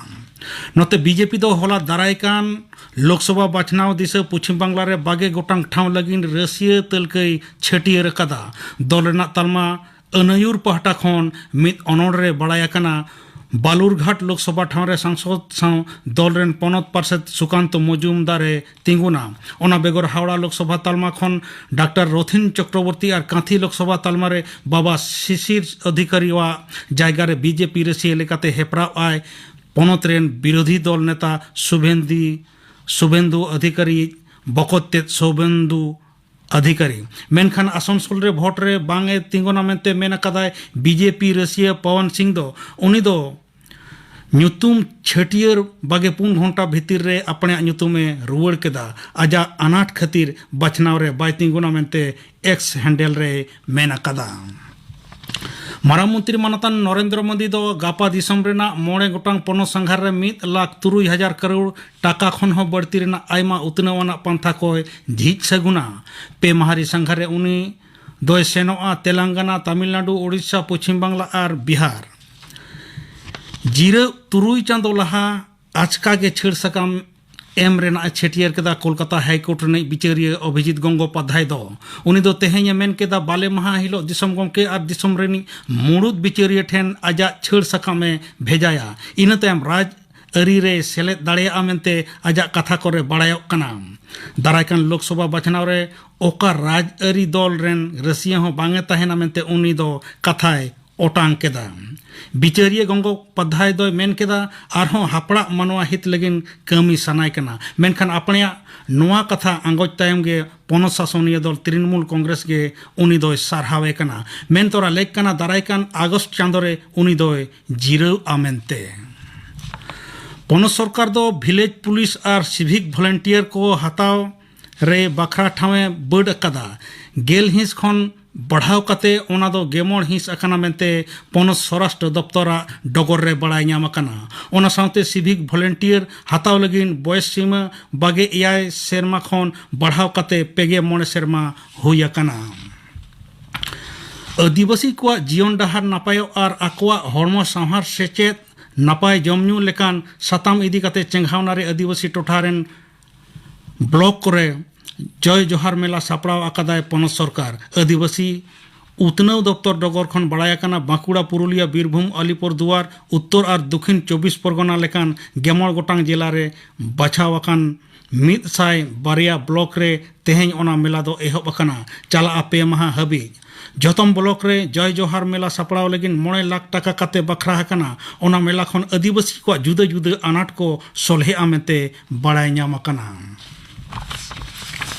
ᱱᱚᱛᱮ ᱵᱤᱡᱮᱯᱤ ᱫᱚ ᱦᱚᱞᱟ ᱫᱟᱨᱟᱭ ᱠᱟᱱ ᱞᱳᱠᱥᱚᱵᱷᱟ ᱵᱟᱪᱷᱱᱟᱣ ᱫᱤᱥᱟᱹ ᱯᱚᱪᱷᱤᱢ ᱵᱟᱝᱞᱟ ᱨᱮ ᱵᱟᱜᱮ ᱜᱚᱴᱟᱝ ᱴᱷᱟᱶ ᱞᱟᱹᱜᱤᱫ ᱨᱟᱹᱥᱤᱭᱟᱹ ᱛᱟᱹᱞᱠᱟᱹᱭ ᱪᱷᱟᱹᱴᱭᱟᱹᱨ ᱟᱠᱟᱫᱟ᱾ ᱫᱚᱞ ᱨᱮᱱᱟᱜ ᱛᱟᱞᱢᱟ ᱟᱹᱱᱟᱹᱭᱩᱨ ᱯᱟᱦᱴᱟ ᱠᱷᱚᱱ ᱢᱤᱫ ᱚᱱᱚᱬ ᱨᱮ ᱵᱟᱲᱟᱭ ᱟᱠᱟᱱᱟ, ᱵᱟᱞᱩᱨᱜᱷᱟᱴ ᱞᱳᱠᱥᱚᱵᱷᱟ ᱴᱷᱟᱶ ᱨᱮ ᱥᱟᱝᱥᱚᱫ ᱥᱟᱶ ᱫᱚᱞ ᱨᱮᱱ ᱯᱚᱱᱚᱛ ᱯᱟᱨᱥᱮᱛ ᱥᱩᱠᱟᱱᱛᱚ ᱢᱚᱡᱩᱢᱫᱟᱨ ᱮ ᱛᱤᱸᱜᱩᱱᱟ᱾ ᱚᱱᱟ ᱵᱮᱜᱚᱨ ᱦᱟᱣᱲᱟ ᱞᱳᱠᱥᱚᱵᱷᱟ ᱛᱟᱞᱢᱟ ᱠᱷᱚᱱ ᱰᱟᱠᱛᱟᱨ ᱨᱚᱛᱷᱤᱱ ᱪᱚᱠᱨᱚᱵᱚᱨᱛᱤ ᱟᱨ ᱠᱟᱸᱛᱷᱤ ᱞᱳᱠᱥᱚᱵᱷᱟ ᱛᱟᱞᱢᱟ ᱨᱮ ᱵᱟᱵᱟ ᱥᱤᱥᱤᱨ ᱚᱫᱷᱤᱠᱟᱨᱤᱣᱟᱜ ᱡᱟᱭᱜᱟ ᱨᱮ ᱵᱤᱡᱮᱯᱤ ᱨᱟᱹᱥᱤᱭᱟᱹ ᱞᱮᱠᱟᱛᱮ ᱦᱮᱯᱨᱟᱣ ᱟᱭ ᱯᱚᱱᱚᱛ ᱨᱮᱱ ᱵᱤᱨᱳᱫᱷᱤ ᱫᱚᱞ ᱱᱮᱛᱟ ᱥᱩᱵᱷᱮᱱᱫᱤ, ᱥᱩᱵᱷᱮᱱᱫᱩ ᱚᱫᱷᱤᱠᱟᱨᱤ ᱵᱚᱠᱚᱛ ᱛᱮᱫ ᱥᱩᱵᱷᱮᱱᱫᱩ ᱚᱫᱷᱤᱠᱟᱨᱤ᱾ ᱢᱮᱱᱠᱷᱟᱱ ᱟᱥᱟᱱᱥᱳᱞ ᱨᱮ ᱵᱷᱳᱴ ᱨᱮ ᱵᱟᱝ ᱮ ᱛᱤᱸᱜᱩᱱᱟ ᱢᱮᱱᱛᱮ ᱢᱮᱱ ᱟᱠᱟᱫᱟᱭ ᱵᱤᱡᱮᱯᱤ ᱨᱟᱹᱥᱤᱭᱟᱹ ᱯᱚᱣᱚᱱ ᱥᱤᱝ ᱫᱚ᱾ ᱩᱱᱤ ᱫᱚ ᱧᱩᱛᱩᱢ ᱪᱷᱟᱹᱴᱭᱟᱹᱨ ᱵᱟᱜᱮ ᱯᱩᱱ ᱜᱷᱚᱱᱴᱟ ᱵᱷᱤᱛᱤᱨ ᱨᱮ ᱟᱯᱱᱮᱭᱟᱜ ᱧᱩᱛᱩᱢ ᱮ ᱨᱩᱣᱟᱹᱲ ᱠᱮᱫᱟ᱾ ᱟᱡᱟᱜ ᱟᱱᱟᱴ ᱠᱷᱟᱹᱛᱤᱨ ᱵᱟᱪᱷᱱᱟᱣ ᱨᱮ ᱵᱟᱭ ᱛᱤᱸᱜᱩᱱᱟ ᱢᱮᱱᱛᱮ ᱮᱠᱥ ᱦᱮᱱᱰᱮᱞ ᱨᱮᱭ ᱢᱮᱱ ᱟᱠᱟᱫᱟ᱾ ᱢᱟᱨᱟᱝ ᱢᱚᱱᱛᱨᱤ ᱢᱟᱱᱚᱛᱟᱱ ᱱᱚᱨᱮᱱᱫᱨᱚ ᱢᱳᱫᱤ ᱫᱚ ᱜᱟᱯᱟ ᱫᱤᱥᱚᱢ ᱨᱮᱱᱟᱜ ᱢᱚᱬᱮ ᱜᱚᱴᱟᱝ ᱯᱚᱱᱚᱛ ᱥᱟᱸᱜᱷᱟᱨ ᱨᱮ ᱢᱤᱫ ᱞᱟᱠᱷ ᱛᱩᱨᱩᱭ ᱦᱟᱡᱟᱨ ᱠᱟᱨᱳᱲ ᱴᱟᱠᱟ ᱠᱷᱚᱱ ᱦᱚᱸ ᱵᱟᱹᱲᱛᱤ ᱨᱮᱱᱟᱜ ᱟᱭᱢᱟ ᱩᱛᱱᱟᱹᱣ ᱟᱱᱟᱜ ᱯᱟᱱᱛᱷᱟ ᱠᱚᱭ ᱡᱷᱤᱡ ᱥᱟᱹᱜᱩᱱᱟ᱾ ᱯᱮ ᱢᱟᱦᱟ ᱨᱤ ᱥᱟᱸᱜᱷᱟᱨ ᱨᱮ ᱩᱱᱤ ᱫᱚᱭ ᱥᱮᱱᱚᱜᱼᱟ ᱛᱮᱞᱟᱝᱜᱟᱱᱟ, ᱛᱟᱢᱤᱞᱱᱟᱰᱩ, ᱳᱰᱤᱥᱟ, ᱯᱚᱪᱷᱤᱢ ᱵᱟᱝᱞᱟ ᱟᱨ ᱵᱤᱦᱟᱨ᱾ ᱡᱤᱨᱟᱹᱜ ᱛᱩᱨᱩᱭ ᱪᱟᱸᱫᱚ ᱞᱟᱦᱟ ᱟᱪᱠᱟ ᱜᱮ ᱪᱷᱟᱹᱲ ᱥᱟᱠᱟᱢ ᱮᱢ ᱨᱮᱱᱟᱜ ᱮ ᱪᱷᱟᱹᱴᱭᱟᱹᱨ ᱠᱮᱫᱟ ᱠᱳᱞᱠᱟᱛᱟ ᱦᱟᱭ ᱠᱳᱨᱴ ᱨᱤᱱᱤᱡ ᱵᱤᱪᱟᱹᱨᱤᱭᱟᱹ ᱚᱵᱷᱤᱡᱤᱛ ᱜᱚᱝᱜᱳᱯᱟᱫᱷᱟᱭ ᱫᱚ᱾ ᱩᱱᱤ ᱫᱚ ᱛᱮᱦᱮᱧ ᱮ ᱢᱮᱱ ᱠᱮᱫᱟ, ᱵᱟᱞᱮ ᱢᱟᱦᱟ ᱦᱤᱞᱳᱜ ᱫᱤᱥᱚᱢ ᱜᱚᱢᱠᱮ ᱟᱨ ᱫᱤᱥᱚᱢ ᱨᱤᱱᱤᱡ ᱢᱩᱲᱩᱫ ᱵᱤᱪᱟᱹᱨᱤᱭᱟᱹ ᱴᱷᱮᱱ ᱟᱡᱟᱜ ᱪᱷᱟᱹᱲ ᱥᱟᱠᱟᱢ ᱮ ᱵᱷᱮᱡᱟᱭᱟ᱾ ᱤᱱᱟᱹ ᱛᱟᱭᱚᱢ ᱨᱟᱡᱽ ᱟᱹᱨᱤ ᱨᱮᱭ ᱥᱮᱞᱮᱫ ᱫᱟᱲᱮᱭᱟᱜᱼᱟ ᱢᱮᱱᱛᱮ ᱟᱡᱟᱜ ᱠᱟᱛᱷᱟ ᱠᱚᱨᱮ ᱵᱟᱲᱟᱭᱚᱜ ᱠᱟᱱᱟ᱾ ᱫᱟᱨᱟᱭ ᱠᱟᱱ ᱞᱳᱠᱥᱚᱵᱷᱟ ᱵᱟᱪᱷᱱᱟᱣ ᱨᱮ ᱚᱠᱟ ᱨᱟᱡᱽ ᱟᱹᱨᱤ ᱫᱚᱞ ᱨᱮᱱ ᱨᱟᱹᱥᱤᱭᱟᱹ ᱦᱚᱸ ᱵᱟᱝ ᱮ ᱛᱟᱦᱮᱱᱟ ᱢᱮᱱᱛᱮ ᱩᱱᱤ ᱫᱚ ᱠᱟᱛᱷᱟᱭ ᱚᱴᱟᱝ ᱠᱮᱫᱟ᱾ ᱵᱤᱪᱟᱹᱨᱤᱭᱟᱹ ᱜᱚᱝᱜᱳᱯᱟᱫᱽᱫᱷᱟᱭ ᱫᱚᱭ ᱢᱮᱱ ᱠᱮᱫᱟ, ᱟᱨᱦᱚᱸ ᱦᱟᱯᱲᱟᱜ ᱢᱟᱱᱣᱟ ᱦᱤᱛ ᱞᱟᱹᱜᱤᱫ ᱠᱟᱹᱢᱤ ᱥᱟᱱᱟᱭ ᱠᱟᱱᱟ, ᱢᱮᱱᱠᱷᱟᱱ ᱟᱯᱲᱮᱭᱟᱜ ᱱᱚᱣᱟ ᱠᱟᱛᱷᱟ ᱟᱸᱜᱚᱪ ᱛᱟᱭᱚᱢ ᱜᱮ ᱯᱚᱱᱚᱛ ᱥᱟᱥᱚᱱᱤᱭᱟᱹ ᱫᱚᱞ ᱛᱨᱤᱱᱢᱩᱞ ᱠᱚᱝᱜᱨᱮᱥ ᱜᱮ ᱩᱱᱤ ᱫᱚᱭ ᱥᱟᱨᱦᱟᱣᱮ ᱠᱟᱱᱟ᱾ ᱢᱮᱱᱛᱚᱨᱟ ᱞᱮᱠ ᱠᱟᱱᱟ, ᱫᱟᱨᱟᱭ ᱠᱟᱱ ᱟᱜᱚᱥᱴ ᱪᱟᱸᱫᱚ ᱨᱮ ᱩᱱᱤ ᱫᱚᱭ ᱡᱤᱨᱟᱹᱣᱜᱼᱟ ᱢᱮᱱᱛᱮ᱾ ᱯᱚᱱᱚᱛ ᱥᱚᱨᱠᱟᱨ ᱫᱚ ᱵᱷᱤᱞᱮᱡᱽ ᱯᱩᱞᱤᱥ ᱟᱨ ᱥᱤᱵᱷᱤᱠ ᱵᱷᱚᱞᱮᱱᱴᱤᱭᱟᱨ ᱠᱚ ᱦᱟᱛᱟᱣ ᱨᱮ ᱵᱟᱠᱷᱨᱟ ᱴᱷᱟᱶ ᱮ ᱵᱟᱹᱰ ᱟᱠᱟᱫᱟ᱾ ᱜᱮᱞ ᱦᱤᱸᱥ ᱠᱷᱚᱱ ᱵᱟᱲᱦᱟᱣ ᱠᱟᱛᱮ ᱚᱱᱟ ᱫᱚ ᱜᱮᱢᱚᱬ ᱦᱤᱸᱥ ᱟᱠᱟᱱᱟ ᱢᱮᱱᱛᱮ ᱯᱚᱱᱚᱛ ᱥᱚᱨᱟᱥᱴᱨᱚ ᱫᱚᱯᱛᱚᱨᱟᱜ ᱰᱚᱜᱚᱨ ᱨᱮ ᱵᱟᱲᱟᱭ ᱧᱟᱢ ᱟᱠᱟᱱᱟ᱾ ᱚᱱᱟ ᱥᱟᱶᱛᱮ ᱥᱤᱵᱷᱤᱠ ᱵᱷᱚᱞᱮᱱᱴᱤᱭᱟᱨ ᱦᱟᱛᱟᱣ ᱞᱟᱹᱜᱤᱫ ᱵᱚᱭᱮᱥ ᱥᱤᱢᱟᱹ ᱵᱟᱜᱮ ᱮᱭᱟᱭ ᱥᱮᱨᱢᱟ ᱠᱷᱚᱱ ᱵᱟᱲᱦᱟᱣ ᱠᱟᱛᱮ ᱯᱮᱜᱮ ᱢᱚᱬᱮ ᱥᱮᱨᱢᱟ ᱦᱩᱭ ᱟᱠᱟᱱᱟ᱾ ᱟᱹᱫᱤᱵᱟᱹᱥᱤ ᱠᱚᱣᱟᱜ ᱡᱤᱭᱚᱱ ᱰᱟᱦᱟᱨ ᱱᱟᱯᱟᱭᱚᱜ ᱟᱨ ᱟᱠᱚᱣᱟᱜ ᱦᱚᱲᱢᱚ ᱥᱟᱶᱟᱨ ᱥᱮᱪᱮᱫ, ᱱᱟᱯᱟᱭ ᱡᱚᱢ ᱧᱩ ᱞᱮᱠᱟᱱ ᱥᱟᱛᱟᱢ ᱤᱫᱤ ᱠᱟᱛᱮ ᱪᱮᱸᱜᱷᱟᱣᱱᱟ ᱨᱮ ᱟᱹᱫᱤᱵᱟᱹᱥᱤ ᱴᱚᱴᱷᱟ ᱨᱮᱱ ᱵᱞᱚᱠ ᱠᱚᱨᱮ ᱡᱚᱭ ᱡᱚᱦᱟᱨ ᱢᱮᱞᱟ ᱥᱟᱯᱲᱟᱣ ᱟᱠᱟᱫᱟᱭ ᱯᱚᱱᱚᱛ ᱥᱚᱨᱠᱟᱨ᱾ ᱟᱹᱫᱤᱵᱟᱹᱥᱤ ᱩᱛᱱᱟᱹᱣ ᱫᱚᱯᱛᱚᱨ ᱰᱚᱜᱚᱨ ᱠᱷᱚᱱ ᱵᱟᱲᱟᱭ ᱟᱠᱟᱱᱟ, ᱵᱟᱸᱠᱩᱲᱟ, ᱯᱩᱨᱩᱞᱤᱭᱟᱹ, ᱵᱤᱨᱵᱷᱩᱢ, ᱟᱞᱤᱯᱩᱨ ᱫᱩᱣᱟᱨ, ᱩᱛᱛᱚᱨ ᱟᱨ ᱫᱚᱠᱷᱤᱱ ᱪᱚᱵᱵᱤᱥ ᱯᱚᱨᱜᱚᱱᱟ ᱞᱮᱠᱟᱱ ᱜᱮᱢᱚᱬ ᱜᱚᱴᱟᱝ ᱡᱮᱞᱟ ᱨᱮ ᱵᱟᱪᱷᱟᱣ ᱟᱠᱟᱱ ᱢᱤᱫ ᱥᱟᱭ ᱵᱟᱨᱭᱟ ᱵᱞᱚᱠ ᱨᱮ ᱛᱮᱦᱮᱧ ᱚᱱᱟ ᱢᱮᱞᱟ ᱫᱚ ᱮᱦᱚᱵ ᱟᱠᱟᱱᱟ, ᱪᱟᱞᱟᱜᱼᱟ ᱯᱮ ᱢᱟᱦᱟ ᱦᱟᱹᱵᱤᱡ᱾ ᱡᱚᱛᱚᱢ ᱵᱞᱚᱠ ᱨᱮ ᱡᱚᱭ ᱡᱚᱦᱟᱨ ᱢᱮᱞᱟ ᱥᱟᱯᱲᱟᱣ ᱞᱟᱹᱜᱤᱫ ᱢᱚᱬᱮ ᱞᱟᱠᱷ ᱴᱟᱠᱟ ᱠᱟᱛᱮ ᱵᱟᱠᱷᱨᱟ ᱟᱠᱟᱱᱟ᱾ ᱚᱱᱟ ᱢᱮᱞᱟ ᱠᱷᱚᱱ ᱟᱹᱫᱤᱵᱟᱹᱥᱤ ᱠᱚᱣᱟᱜ ᱡᱩᱫᱟᱹ ᱡᱩᱫᱟᱹ ᱟᱱᱟᱴ ᱠᱚ ᱥᱚᱞᱦᱮᱜᱼᱟ ᱢᱮᱱᱛᱮ ᱵᱟᱲᱟᱭ ᱧᱟᱢ ᱟᱠᱟᱱᱟ᱾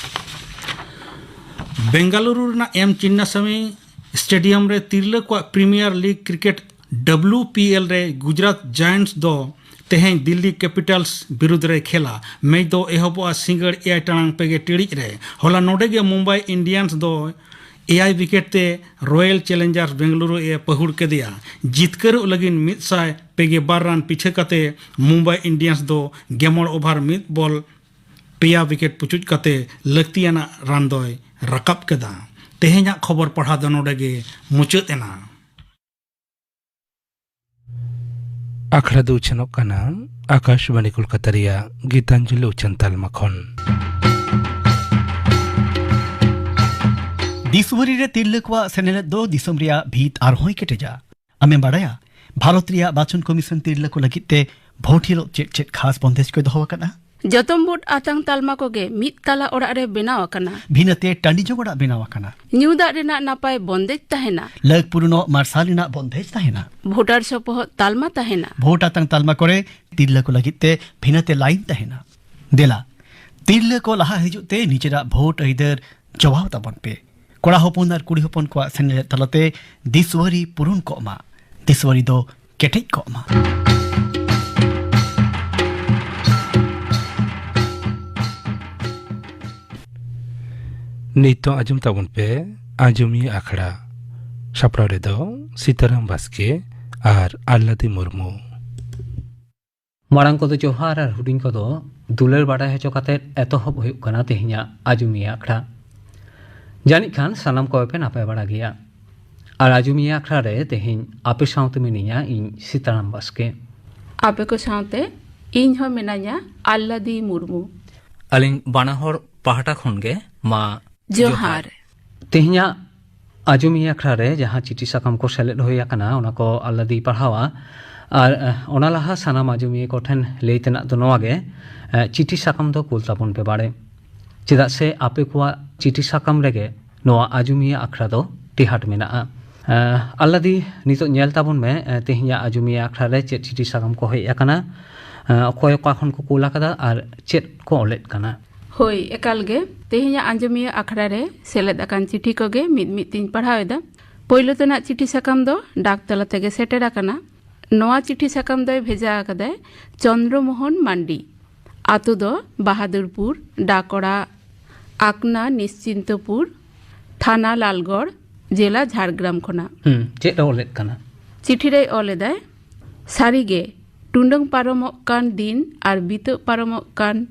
ᱵᱮᱝᱜᱟᱞᱩᱨᱩ ᱨᱮᱱᱟᱜ ᱮᱢ ᱪᱤᱱᱱᱟᱥᱟᱢᱤ ᱥᱴᱮᱰᱤᱭᱟᱢ ᱨᱮ ᱛᱤᱨᱞᱟᱹ ᱠᱚᱣᱟᱜ premiere league cricket, W P L, ᱨᱮ ᱜᱩᱡᱽᱨᱟᱴ ᱡᱟᱭᱮᱱᱴᱥ ᱫᱚ ᱛᱮᱦᱮᱧ ᱫᱤᱞᱞᱤ ᱠᱮᱯᱤᱴᱟᱞᱥ ᱵᱤᱨᱩᱫᱽ ᱨᱮᱭ ᱠᱷᱮᱞᱟ᱾ ᱢᱮᱪ ᱫᱚ ᱮᱦᱚᱵᱚᱜᱼᱟ ᱥᱤᱸᱜᱟᱹᱲ ᱮᱭᱟᱭ ᱴᱟᱲᱟᱝ ᱯᱮᱜᱮ ᱴᱤᱲᱤᱡ ᱨᱮ᱾ ᱦᱚᱞᱟ ᱱᱚᱰᱮ ᱜᱮ ᱢᱩᱢᱵᱟᱭ ᱤᱱᱰᱤᱭᱟᱱᱥ ᱫᱚ ᱮᱭᱟᱭ ᱣᱤᱠᱮᱴ ᱛᱮ ᱨᱚᱭᱮᱞ ᱪᱮᱞᱮᱧᱡᱟᱨᱥ ᱵᱮᱝᱜᱟᱞᱩᱨᱩ ᱮ ᱯᱟᱹᱦᱩᱲ ᱠᱮᱫᱮᱭᱟ᱾ ᱡᱤᱛᱠᱟᱹᱨᱚᱜ ᱞᱟᱹᱜᱤᱫ ᱢᱤᱫ ᱥᱟᱭ ᱯᱮᱜᱮ ᱵᱟᱨ ᱨᱟᱱ ᱯᱤᱪᱷᱟᱹ ᱠᱟᱛᱮ ᱢᱩᱢᱵᱟᱭ ᱤᱱᱰᱤᱭᱟᱱᱥ ᱫᱚ ᱜᱮᱢᱚᱬ ᱳᱵᱷᱟᱨ ᱢᱤᱫ ᱵᱚᱞ ᱯᱮᱭᱟ ᱣᱤᱠᱮᱴ ᱯᱩᱪᱩᱡ ᱠᱟᱛᱮ ᱞᱟᱹᱠᱛᱤᱭᱟᱱᱟᱜ ᱨᱟᱱ ᱫᱚᱭ ᱨᱟᱠᱟᱵ ᱠᱮᱫᱟ᱾ ᱛᱮᱦᱮᱧᱟᱜ ᱠᱷᱚᱵᱚᱨ ᱯᱟᱲᱦᱟᱣ ᱫᱚ ᱱᱚᱰᱮ ᱜᱮ ᱢᱩᱪᱟᱹᱫ ᱮᱱᱟ᱾ ᱟᱠᱷᱲᱟ ᱫᱚ ᱩᱪᱷᱟᱹᱱᱚᱜ ᱠᱟᱱᱟ ᱟᱠᱟᱥᱵᱟᱬᱤ ᱠᱳᱞᱠᱟᱛᱟ ᱨᱮᱭᱟᱜ ᱜᱤᱛᱟᱧᱡᱚᱞᱤ ᱩᱪᱷᱟᱹᱱ ᱛᱟᱞᱢᱟ ᱠᱷᱚᱱ᱾ ᱫᱤᱥᱣᱟᱹᱨᱤ ᱨᱮ ᱛᱤᱨᱞᱟᱹ ᱠᱚᱣᱟᱜ ᱥᱮᱱᱮᱞᱮᱫ ᱫᱚ ᱫᱤᱥᱚᱢ ᱨᱮᱭᱟᱜ ᱵᱷᱤᱛ ᱟᱨᱦᱚᱸᱭ ᱠᱮᱴᱮᱡᱟ᱾ ᱟᱢᱮᱢ ᱵᱟᱲᱟᱭᱟ, ᱵᱷᱟᱨᱚᱛ ᱨᱮᱭᱟᱜ ᱵᱟᱪᱷᱚᱱ ᱠᱚᱢᱤᱥᱚᱱ ᱛᱤᱨᱞᱟᱹ ᱠᱚ ᱞᱟᱹᱜᱤᱫ ᱛᱮ ᱵᱷᱳᱴ ᱦᱤᱞᱳᱜ ᱪᱮᱫ ᱪᱮᱫ ᱠᱷᱟᱥ ᱵᱚᱱᱫᱮᱡ ᱠᱚᱭ ᱫᱚᱦᱚ ᱟᱠᱟᱫᱼᱟ? ᱡᱚᱛᱚᱢ ᱵᱷᱳᱴ ᱟᱛᱟᱝ ᱛᱟᱞᱢᱟ ᱠᱚᱜᱮ ᱢᱤᱫ ᱛᱟᱞᱟ ᱚᱲᱟᱜ ᱨᱮ ᱵᱮᱱᱟᱣ ᱟᱠᱟᱱᱟ᱾ ᱵᱷᱤᱱᱟᱹᱛᱮ ᱴᱟᱺᱰᱤ ᱡᱚᱝ ᱚᱲᱟᱜ ᱵᱮᱱᱟᱣ ᱟᱠᱟᱱᱟ᱾ ᱧᱩ ᱫᱟᱜ ᱨᱮᱱᱟᱜ ᱱᱟᱯᱟᱭ ᱵᱚᱱᱫᱮᱡᱽ ᱛᱟᱦᱮᱱᱟ᱾ ᱞᱟᱹᱜ ᱯᱩᱨᱩᱱᱚᱜ ᱢᱟᱨᱥᱟᱞ ᱨᱮᱱᱟᱜ ᱵᱚᱱᱫᱮᱡᱽ ᱛᱟᱦᱮᱱᱟ᱾ ᱵᱷᱳᱴᱟᱨ ᱥᱚᱯᱚᱦᱚᱫ ᱛᱟᱞᱢᱟ ᱛᱟᱦᱮᱱᱟ᱾ ᱵᱷᱳᱴ ᱟᱛᱟᱝ ᱛᱟᱞᱢᱟ ᱠᱚᱨᱮ ᱛᱤᱨᱞᱟᱹ ᱠᱚ ᱞᱟᱹᱜᱤᱫ ᱛᱮ ᱵᱷᱤᱱᱟᱹᱛᱮ ᱞᱟᱭᱤᱱ ᱛᱟᱦᱮᱱᱟ᱾ ᱫᱮᱞᱟ, ᱛᱤᱨᱞᱟᱹ ᱠᱚ ᱞᱟᱦᱟ ᱦᱤᱡᱩᱜ ᱛᱮ ᱱᱤᱡᱮᱨᱟᱜ ᱵᱷᱳᱴ ᱟᱹᱭᱫᱟᱹᱨ ᱡᱚᱣᱟᱣ ᱛᱟᱵᱚᱱ ᱯᱮ᱾ ᱠᱚᱲᱟ ᱦᱚᱯᱚᱱ ᱟᱨ ᱠᱩᱲᱤ ᱦᱚᱯᱚᱱ ᱠᱚᱣᱟᱜ ᱥᱮᱱᱮᱞᱮᱫ ᱛᱟᱞᱟᱛᱮ ᱫᱤᱥᱣᱟᱹᱨᱤ ᱯᱩᱨᱩᱱ ᱠᱚᱜ ᱢᱟ᱾ ᱫᱤᱥᱣᱟᱹᱨᱤ ᱫᱚ ᱠᱮᱴᱮᱡ ᱠᱚᱜ ᱢᱟ᱾ ᱱᱤᱛᱚᱜ ᱟᱸᱡᱚᱢ ᱛᱟᱵᱚᱱ ᱯᱮ ᱟᱸᱡᱚᱢᱤᱭᱟᱹ ᱟᱠᱷᱲᱟ᱾ ᱥᱟᱯᱲᱟᱣ ᱨᱮᱫᱚ ᱥᱤᱛᱟᱨᱟᱢ ᱵᱟᱥᱠᱮ ᱟᱨ ᱟᱞᱞᱟᱫᱤ ᱢᱩᱨᱢᱩ᱾ ᱢᱟᱲᱟᱝ ᱠᱚᱫᱚ ᱡᱚᱦᱟᱨ ᱟᱨ ᱦᱩᱰᱤᱧ ᱠᱚᱫᱚ ᱫᱩᱞᱟᱹᱲ ᱵᱟᱰᱟᱭ ᱦᱚᱪᱚ ᱠᱟᱛᱮ ᱮᱛᱚᱦᱚᱵ ᱦᱩᱭᱩᱜ ᱠᱟᱱᱟ ᱛᱮᱦᱮᱧᱟᱜ ᱟᱸᱡᱚᱢᱤᱭᱟᱹ ᱟᱠᱷᱲᱟ᱾ ᱡᱟᱹᱱᱤᱡ ᱠᱷᱟᱱ ᱥᱟᱱᱟᱢ ᱠᱚᱜᱮ ᱯᱮ ᱱᱟᱯᱟᱭ ᱵᱟᱲᱟ ᱜᱮᱭᱟ᱾ ᱟᱨ ᱟᱸᱡᱚᱢᱤᱭᱟᱹ ᱟᱠᱷᱲᱟ ᱨᱮ ᱛᱮᱦᱮᱧ ᱟᱯᱮ ᱥᱟᱶᱛᱮ ᱢᱤᱱᱟᱹᱧᱟ ᱤᱧ ᱥᱤᱛᱟᱨᱟᱢ ᱵᱟᱥᱠᱮ᱾ ᱟᱯᱮ ᱠᱚ ᱥᱟᱶᱛᱮ ᱤᱧ ᱦᱚᱸ ᱢᱮᱱᱟᱧᱟ ᱟᱞᱞᱟᱫᱤ ᱢᱩᱨᱢᱩ᱾ ᱟᱹᱞᱤᱧ ᱵᱟᱱᱟ ᱦᱚᱲ ᱯᱟᱦᱴᱟ ᱠᱷᱚᱱ ᱜᱮ ᱢᱟ ᱡᱚᱦᱟᱨ᱾ ᱡᱚᱦᱟᱨ᱾ ᱛᱮᱦᱮᱧᱟᱜ ᱟᱸᱡᱚᱢᱤᱭᱟᱹ ᱟᱠᱷᱲᱟ ᱨᱮ ᱡᱟᱦᱟᱸ ᱪᱤᱴᱷᱤ ᱥᱟᱠᱟᱢ ᱠᱚ ᱥᱮᱞᱮᱫ ᱦᱩᱭ ᱟᱠᱟᱱᱟ, ᱚᱱᱟ ᱠᱚ ᱟᱞᱞᱟᱫᱤᱭ ᱯᱟᱲᱦᱟᱣᱟ᱾ ᱟᱨ, ᱮ, ᱚᱱᱟ ᱞᱟᱦᱟ ᱥᱟᱱᱟᱢ ᱟᱸᱡᱚᱢᱤᱭᱟᱹ ᱠᱚᱴᱷᱮᱱ ᱞᱟᱹᱭ ᱛᱮᱱᱟᱜ ᱫᱚ ᱱᱚᱣᱟ ᱜᱮ, ᱮ, ᱪᱤᱴᱷᱤ ᱥᱟᱠᱟᱢ ᱫᱚ ᱠᱩᱞ ᱛᱟᱵᱚᱱ ᱯᱮ ᱵᱟᱲᱮ᱾ ᱪᱮᱫᱟᱜ ᱥᱮ ᱟᱯᱮ ᱠᱚᱣᱟᱜ ᱪᱤᱴᱷᱤ ᱥᱟᱠᱟᱢ ᱨᱮᱜᱮ ᱱᱚᱣᱟ ᱟᱸᱡᱚᱢᱤᱭᱟᱹ ᱟᱠᱷᱲᱟ ᱫᱚ ᱴᱮᱦᱟᱴ ᱢᱮᱱᱟᱜᱼᱟ᱾ ᱮ, ᱟᱞᱞᱟᱫᱤ, ᱱᱤᱛᱚᱜ ᱧᱮᱞ ᱛᱟᱵᱚᱱ ᱢᱮ, ᱮ, ᱛᱮᱦᱮᱧᱟᱜ ᱟᱸᱡᱚᱢᱤᱭᱟᱹ ᱟᱠᱷᱲᱟ ᱨᱮ ᱪᱮᱫ ᱪᱤᱴᱷᱤ ᱥᱟᱠᱟᱢ ᱠᱚ ᱦᱮᱡ ᱟᱠᱟᱱᱟ, ᱮ, ᱚᱠᱚᱭ ᱚᱠᱟ ᱠᱷᱚᱱ ᱠᱚ ᱠᱩᱞ ᱟᱠᱟᱫᱟ ᱟᱨ ᱪᱮᱫ ᱠᱚ ᱚᱞᱮᱫ ᱠᱟᱱᱟ᱾ ᱦᱳᱭ, ᱮᱠᱟᱞ ᱜᱮ᱾ ᱛᱮᱦᱮᱧᱟᱜ ᱟᱸᱡᱚᱢᱤᱭᱟᱹ ᱟᱠᱷᱲᱟ ᱨᱮ ᱥᱮᱞᱮᱫ ᱟᱠᱟᱱ ᱪᱤᱴᱷᱤ ᱠᱚᱜᱮ ᱢᱤᱫ ᱢᱤᱫ ᱛᱤᱧ ᱯᱟᱲᱦᱟᱣ ᱮᱫᱟ᱾ ᱯᱳᱭᱞᱳ ᱛᱮᱱᱟᱜ ᱪᱤᱴᱷᱤ ᱥᱟᱠᱟᱢ ᱫᱚ ᱰᱟᱠ ᱛᱟᱞᱟ ᱛᱮᱜᱮ ᱥᱮᱴᱮᱨ ᱟᱠᱟᱱᱟ᱾ ᱱᱚᱣᱟ ᱪᱤᱴᱷᱤ ᱥᱟᱠᱟᱢ ᱫᱚᱭ ᱵᱷᱮᱡᱟ ᱟᱠᱟᱫᱟᱭ ᱪᱚᱱᱫᱨᱚ ᱢᱳᱦᱚᱱ ᱢᱟᱱᱰᱤ᱾ ᱟᱛᱳ ᱫᱚ ᱵᱟᱦᱟᱫᱩᱨᱯᱩᱨ, ᱰᱟᱠ ᱚᱲᱟᱜ ᱟᱠᱱᱟ ᱱᱤᱥᱪᱤᱱᱛᱚᱯᱩᱨ, ᱛᱷᱟᱱᱟ ᱞᱟᱞᱜᱚᱲ, ᱡᱮᱞᱟ ᱡᱷᱟᱲᱜᱨᱟᱢ ᱠᱷᱚᱱᱟᱜ᱾ ᱦᱩᱸ, ᱪᱮᱫ ᱮ ᱚᱞᱮᱫ ᱠᱟᱱᱟ? ᱪᱤᱴᱷᱤ ᱨᱮᱭ ᱚᱞ ᱮᱫᱟᱭ, ᱥᱟᱹᱨᱤᱜᱮ, ᱴᱩᱰᱟᱹᱝ ᱯᱟᱨᱚᱢᱚᱜ ᱠᱟᱱ ᱫᱤᱱ ᱟᱨ ᱵᱤᱛᱟᱹᱜ ᱯᱟᱨᱚᱢᱚᱜ ᱠᱟᱱ